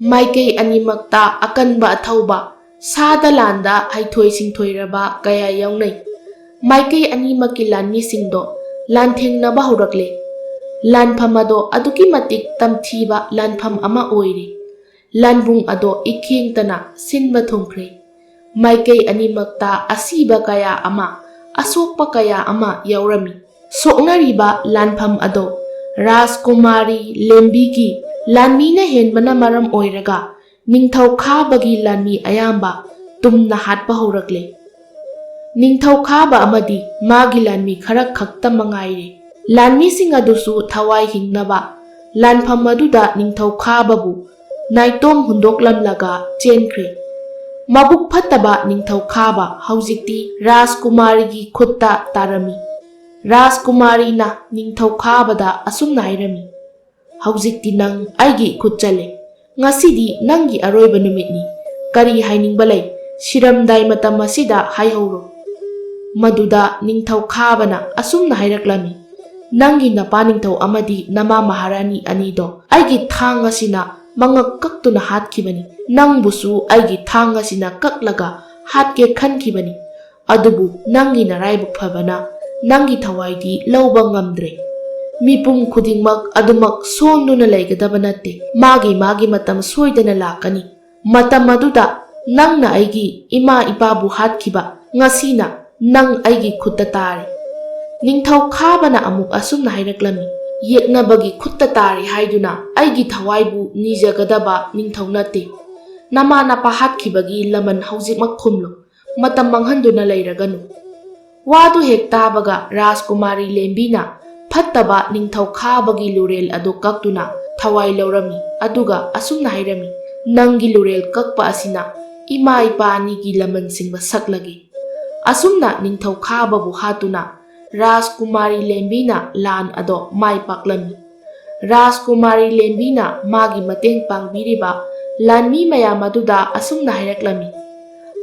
ꯃꯥꯏꯀꯩ ꯑꯅꯤꯃꯛꯇ ꯑꯀꯟꯕ ꯑꯊꯧꯕ, ꯁꯥꯗ ꯂꯥꯟꯗ ꯍꯩꯊꯣꯏ ꯁꯤꯡꯊꯣꯏꯔꯕ ꯀꯌꯥ ꯌꯥꯎꯅꯩ꯫ ꯃꯥꯏꯀꯩ ꯑꯅꯤꯃꯛꯀꯤ ꯂꯥꯟꯃꯤꯁꯤꯡꯗꯣ ꯂꯥꯟꯊꯦꯡꯅꯕ ꯍꯧꯔꯛꯂꯦ꯫ ꯂꯥꯟꯐꯝ ꯑꯗꯣ ꯑꯗꯨꯛꯀꯤ ꯃꯇꯤꯛ ꯇꯝꯊꯤꯕ ꯂꯥꯟꯐꯝ ꯑꯃ ꯑꯣꯏꯔꯦ꯫ ꯂꯥꯟꯕꯨꯡ ꯑꯗꯣ ꯏꯈꯦꯡꯇꯅ ꯁꯤꯟꯕ ꯊꯨꯡꯈ꯭ꯔꯦ꯫ ꯃꯥꯏꯀꯩ ꯑꯅꯤꯃꯛꯇ ꯑꯁꯤꯕ ꯀꯌꯥ ꯑꯃ, ꯑꯁꯣꯛꯄ ꯀꯌꯥ ꯑꯃ ꯌꯥꯎꯔꯝꯃꯤ꯫ ꯁꯣꯛꯅꯔꯤꯕ ꯂꯥꯟꯐꯝ ꯑꯗꯣ ꯔꯥꯖꯀꯨꯃꯥꯔꯤ ꯂꯦꯝꯕꯤꯒꯤ ꯂꯥꯟꯃꯤꯅ ꯍꯦꯟꯕꯅ ꯃꯔꯝ ꯑꯣꯏꯔꯒ ꯅꯤꯡꯊꯧꯈꯥꯕꯒꯤ ꯂꯥꯟꯃꯤ ꯑꯌꯥꯝꯕ ꯇꯨꯝꯅ ꯍꯥꯠꯄ ꯍꯧꯔꯛꯂꯦ꯫ ꯅꯤꯡꯊꯧꯈꯥꯕ ꯑꯃꯗꯤ ꯃꯥꯒꯤ ꯂꯥꯟꯃꯤ ꯈꯔ ꯈꯛꯇ ꯃꯉꯥꯏꯔꯦ꯫ ꯂꯥꯟꯃꯤꯁꯤꯡ ꯑꯗꯨꯁꯨ ꯊꯋꯥꯏ ꯍꯤꯡꯅꯕ ꯂꯥꯟꯐꯝ ꯑꯗꯨꯗ ꯅꯤꯡꯊꯧꯈꯥꯕꯕꯨ ꯅꯥꯏꯇꯣꯝ ꯍꯨꯟꯗꯣꯛꯂꯝꯂꯒ ꯆꯦꯟꯈ꯭ꯔꯦ꯫ ꯃꯕꯨꯛ ꯐꯠꯇꯕ ꯅꯤꯡꯊꯧꯈꯥꯕ ꯍꯧꯖꯤꯛꯇꯤ ꯔꯥꯖꯀꯨꯃꯥꯔꯤꯒꯤ ꯈꯨꯠꯇ ꯇꯥꯔꯝꯃꯤ꯫ ꯔꯥꯖꯀꯨꯃꯥꯔꯤꯅ ꯅꯤꯡꯊꯧꯈꯥꯕꯗ ꯑꯁꯨꯝꯅ ꯍꯥꯏꯔꯝꯃꯤ, "ꯍꯧꯖꯤꯛꯇꯤ ꯅꯪ ꯑꯩꯒꯤ ꯏꯈꯨꯠ ꯆꯜꯂꯦ꯫ ꯉꯁꯤꯗꯤ ꯅꯪꯒꯤ ꯑꯔꯣꯏꯕ ꯅꯨꯃꯤꯠꯅꯤ꯫ ꯀꯔꯤ ꯍꯥꯏꯅꯤꯡꯕ ꯂꯩ? ꯁꯤꯔꯝꯗꯥꯏ ꯃꯇꯝ ꯑꯁꯤꯗ ꯍꯥꯏꯍꯧꯔꯣ꯫" ꯃꯗꯨꯗ ꯅꯤꯡꯊꯧꯈꯥꯕꯅ ꯑꯁꯨꯝꯅ ꯍꯥꯏꯔꯛꯂꯝꯃꯤ, "ꯅꯪꯒꯤ ꯅꯄꯥ ꯅꯤꯡꯊꯧ ꯑꯃꯗꯤ ꯅꯃꯥ ꯃꯍꯥꯔꯥꯅꯤ ꯑꯅꯤꯗꯣ ꯑꯩꯒꯤ ꯊꯥꯡ ꯑꯁꯤꯅ ꯃꯉꯛ ꯀꯛꯇꯨꯅ ꯍꯥꯠꯈꯤꯕꯅꯤ꯫ ꯅꯪꯕꯨꯁꯨ ꯑꯩꯒꯤ ꯊꯥꯡ ꯑꯁꯤꯅ ꯀꯛꯂꯒ ꯍꯥꯠꯀꯦ ꯈꯟꯈꯤꯕꯅꯤ꯫ ꯑꯗꯨꯕꯨ ꯅꯪꯒꯤ ꯅꯔꯥꯏꯕꯛ ꯐꯕꯅ ꯅꯪꯒꯤ ꯊꯋꯥꯏꯗꯤ ꯂꯧꯕ ꯉꯝꯗ꯭ꯔꯦ꯫ ꯃꯤꯄꯨꯝ ꯈꯨꯗꯤꯡꯃꯛ ꯑꯗꯨꯃꯛ ꯁꯣꯟꯗꯨꯅ ꯂꯩꯒꯗꯕ ꯅꯠꯇꯦ꯫ ꯃꯥꯒꯤ ꯃꯥꯒꯤ ꯃꯇꯝ ꯁꯣꯏꯗꯅ ꯂꯥꯛꯀꯅꯤ꯫ ꯃꯇꯝ ꯑꯗꯨꯗ ꯅꯪꯅ ꯑꯩꯒꯤ ꯏꯃꯥ ꯏꯄꯥꯕꯨ ꯍꯥꯠꯈꯤꯕ ꯉꯁꯤꯅ ꯅꯪ ꯑꯩꯒꯤ ꯈꯨꯠꯇ ꯇꯥꯔꯦ꯫" ꯅꯤꯡꯊꯧ ꯈꯥꯕꯅ ꯑꯃꯨꯛ ꯑꯁꯨꯝꯅ ꯍꯥꯏꯔꯛꯂꯝꯃꯤ, "ꯌꯦꯛꯅꯕꯒꯤ ꯈꯨꯠꯇ ꯇꯥꯔꯦ ꯍꯥꯏꯗꯨꯅ ꯑꯩꯒꯤ ꯊꯋꯥꯏꯕꯨ ꯅꯤꯖꯒꯗꯕ ꯅꯤꯡꯊꯧ ꯅꯠꯇꯦ꯫ ꯅꯃꯥ ꯅꯄꯥ ꯍꯥꯠꯈꯤꯕꯒꯤ ꯂꯃꯟ ꯍꯧꯖꯤꯛꯃꯛ ꯈꯨꯝꯂꯨ꯫ ꯃꯇꯝ ꯃꯥꯡꯍꯟꯗꯨꯅ ꯂꯩꯔꯒꯅꯨ꯫" ꯋꯥꯗꯨ ꯍꯦꯛ ꯇꯥꯕꯒ ꯔꯥꯖꯀꯨꯃꯥꯔꯤ ꯂꯦꯝꯕꯤꯅ ꯐꯠꯇꯕ ꯅꯤꯡꯊꯧ ꯈꯥꯕꯒꯤ ꯂꯨꯔꯦꯜ ꯑꯗꯨ ꯀꯛꯇꯨꯅ ꯊꯋꯥꯏ ꯂꯧꯔꯝꯃꯤ, ꯑꯗꯨꯒ ꯑꯁꯨꯝꯅ ꯍꯥꯏꯔꯝꯃꯤ, "ꯅꯪꯒꯤ ꯂꯨꯔꯦꯜ ꯀꯛꯄ ꯑꯁꯤꯅ ꯏꯃꯥ ꯏꯄꯥ ꯑꯅꯤꯒꯤ ꯂꯃꯟ ꯁꯤꯡꯕ ꯁꯛꯂꯒꯦ꯫" ꯑꯁꯨꯝꯅ ꯅꯤꯡꯊꯧ ꯈꯥꯕꯕꯨ ꯍꯥꯠꯇꯨꯅ ꯔꯥꯖꯀꯨꯃꯥꯔꯤ ꯂꯦꯝꯕꯤꯅ ꯂꯥꯟ ꯑꯗꯣ ꯃꯥꯏ ꯄꯥꯛꯂꯝꯃꯤ꯫ ꯔꯥꯖꯀꯨꯃꯥꯔꯤ ꯂꯦꯝꯕꯤꯅ ꯃꯥꯒꯤ ꯃꯇꯦꯡ ꯄꯥꯡꯕꯤꯔꯤꯕ ꯂꯥꯟꯃꯤ ꯃꯌꯥꯝ ꯑꯗꯨꯗ ꯑꯁꯨꯝꯅ ꯍꯥꯏꯔꯛꯂꯝꯃꯤ,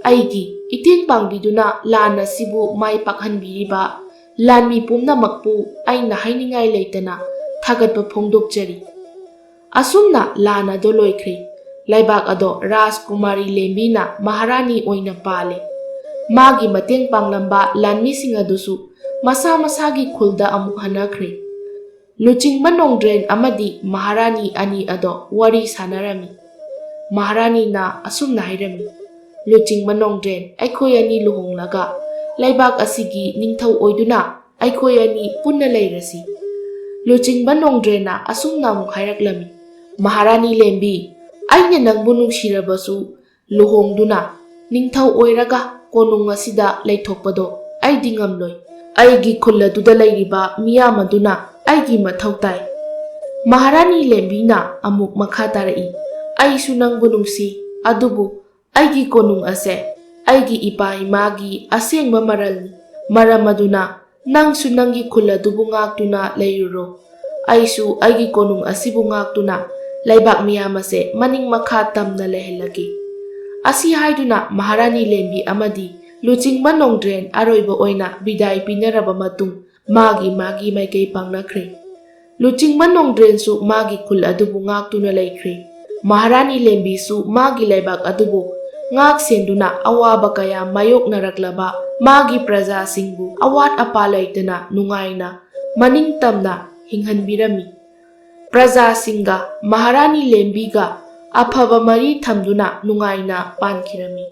"ꯑꯩꯒꯤ ꯏꯇꯦꯡ ꯄꯥꯡꯕꯤꯗꯨꯅ ꯂꯥꯟ ꯑꯁꯤꯕꯨ ꯃꯥꯏ ꯄꯥꯛꯍꯟꯕꯤꯔꯤꯕ ꯂꯥꯟꯃꯤ ꯄꯨꯝꯅꯃꯛꯄꯨ ꯑꯩꯅ ꯍꯥꯏꯅꯤꯡꯉꯥꯏ ꯂꯩꯇꯅ ꯊꯥꯒꯠꯄ ꯐꯣꯡꯗꯣꯛꯆꯔꯤ꯫" ꯑꯁꯨꯝꯅ ꯂꯥꯟ ꯑꯗꯨ ꯂꯣꯏꯈ꯭ꯔꯦ꯫ ꯂꯩꯕꯥꯛ ꯑꯗꯣ ꯔꯥꯖꯀꯨꯃꯥꯔꯤ ꯂꯦꯝꯕꯤꯅ ꯃꯍꯥꯔꯥꯅꯤ ꯑꯣꯏꯅ ꯄꯥꯜꯂꯦ꯫ ꯃꯥꯒꯤ ꯃꯇꯦꯡ ꯄꯥꯡꯂꯝꯕ ꯂꯥꯟꯃꯤꯁꯤꯡ ꯑꯗꯨꯁꯨ ꯃꯁꯥ ꯃꯁꯥꯒꯤ ꯈꯨꯜꯗ ꯑꯃꯨꯛ ꯍꯟꯅꯈ꯭ꯔꯦ꯫ ꯂꯨꯆꯤꯡꯕ ꯅꯣꯡꯗ꯭ꯔꯦꯟ ꯑꯃꯗꯤ ꯃꯍꯥꯔꯥꯅꯤ ꯑꯅꯤ ꯑꯗꯣ ꯋꯥꯔꯤ ꯁꯥꯟꯅꯔꯝꯃꯤ꯫ ꯃꯍꯥꯔꯥꯅꯤꯅ ꯑꯁꯨꯝꯅ ꯍꯥꯏꯔꯝꯃꯤ, "ꯂꯨꯆꯤꯡꯕ ꯅꯣꯡꯗ꯭ꯔꯦꯟ, ꯑꯩꯈꯣꯏ ꯑꯅꯤ ꯂꯨꯍꯣꯡꯂꯒ ꯂꯩꯕꯥꯛ ꯑꯁꯤꯒꯤ ꯅꯤꯡꯊꯧ ꯑꯣꯏꯗꯨꯅ ꯑꯩꯈꯣꯏ ꯑꯅꯤ ꯄꯨꯟꯅ ꯂꯩꯔꯁꯤ꯫" ꯂꯨꯆꯤꯡꯕ ꯅꯣꯡꯗ꯭ꯔꯦꯟꯅ ꯑꯁꯨꯝꯅ ꯑꯃꯨꯛ ꯍꯥꯏꯔꯛꯂꯝꯃꯤ, "ꯃꯍꯥꯔꯥꯅꯤ ꯂꯦꯝꯕꯤ, ꯑꯩꯅ ꯅꯪꯕꯨ ꯅꯨꯡꯁꯤꯔꯕꯁꯨ, ꯂꯨꯍꯣꯡꯗꯨꯅ ꯅꯤꯡꯊꯧ ꯑꯣꯏꯔꯒ ꯀꯣꯅꯨꯡ ꯑꯁꯤꯗ ꯂꯩꯊꯣꯛꯄꯗꯣ ꯑꯩꯗꯤ ꯉꯝꯂꯣꯏ꯫ ꯑꯩꯒꯤ ꯈꯨꯜ ꯑꯗꯨꯗ ꯂꯩꯔꯤꯕ ꯃꯤꯌꯥꯝ ꯑꯗꯨꯅ ꯑꯩꯒꯤ ꯃꯊꯧ ꯇꯥꯏ꯫ ꯃꯍꯥꯔꯥꯅꯤ ꯂꯦꯝꯕꯤꯅ ꯑꯃꯨꯛ ꯃꯈꯥ ꯇꯥꯔꯛꯏ, "ꯑꯩꯁꯨ ꯅꯪꯕꯨ ꯅꯨꯡꯁꯤ, ꯑꯗꯨꯕꯨ ꯑꯩꯒꯤ ꯀꯣꯅꯨꯡ ꯑꯁꯦ ꯑꯩꯒꯤ ꯏꯄꯥ ꯏꯃꯥꯒꯤ ꯑꯁꯦꯡꯕ ꯃꯔꯜꯅꯤ꯫ ꯃꯔꯝ ꯑꯗꯨꯅ ꯅꯪꯁꯨ ꯅꯪꯒꯤ ꯈꯨꯜ ꯑꯗꯨꯕꯨ ꯉꯥꯛꯇꯨꯅ ꯂꯩꯔꯨꯔꯣ꯫ ꯑꯩꯁꯨ ꯑꯩꯒꯤ ꯀꯣꯅꯨꯡ ꯑꯁꯤꯕꯨ ꯉꯥꯛꯇꯨꯅ ꯂꯩꯕꯥꯛ ꯃꯤꯌꯥꯝ ꯑꯁꯦ ꯃꯅꯤꯡ ꯃꯈꯥ ꯇꯝꯅ ꯂꯩꯍꯜꯂꯒꯦ꯫" ꯑꯁꯤ ꯍꯥꯏꯗꯨꯅ ꯃꯍꯥꯔꯥꯅꯤ ꯂꯦꯝꯕꯤ ꯑꯃꯗꯤ ꯂꯨꯆꯤꯡꯕ ꯅꯣꯡꯗ꯭ꯔꯦꯟ ꯑꯔꯣꯏꯕ ꯑꯣꯏꯅ ꯕꯤꯗꯥꯏ ꯄꯤꯅꯔꯕ ꯃꯇꯨꯡ, ꯃꯥꯒꯤ ꯃꯥꯒꯤ ꯃꯥꯏꯀꯩ ꯄꯥꯡꯅꯈ꯭ꯔꯦ꯫ ꯂꯨꯆꯤꯡꯕ ꯅꯣꯡꯗ꯭ꯔꯦꯟꯁꯨ ꯃꯥꯒꯤ ꯈꯨꯜ ꯑꯗꯨꯕꯨ ꯉꯥꯛꯇꯨꯅ ꯂꯩꯈ꯭ꯔꯦ꯫ ꯃꯍꯥꯔꯥꯅꯤ ꯂꯦꯝꯕꯤꯁꯨ ꯃꯥꯒꯤ ꯂꯩꯕꯥꯛ ꯑꯗꯨꯕꯨ ꯉꯥꯛ ꯁꯦꯟꯗꯨꯅ ꯑꯋꯥꯕ ꯀꯌꯥ ꯃꯥꯌꯣꯛꯅꯔꯛꯂꯕ ꯃꯥꯒꯤ ꯄ꯭ꯔꯖꯥꯁꯤꯡꯕꯨ ꯑꯋꯥꯠ ꯑꯄꯥ ꯂꯩꯇꯅ ꯅꯨꯡꯉꯥꯏꯅ ꯃꯅꯤꯡ ꯇꯝꯅ ꯍꯤꯡꯍꯟꯕꯤꯔꯝꯃꯤ꯫ ꯄ꯭ꯔꯖꯥꯁꯤꯡꯒ ꯃꯍꯥꯔꯥꯅꯤ ꯂꯦꯝꯕꯤꯒ ꯑꯐꯕ ꯃꯔꯤ ꯊꯝꯗꯨꯅ ꯅꯨꯡꯉꯥꯏꯅ ꯄꯥꯟꯈꯤꯔꯝꯃꯤ꯫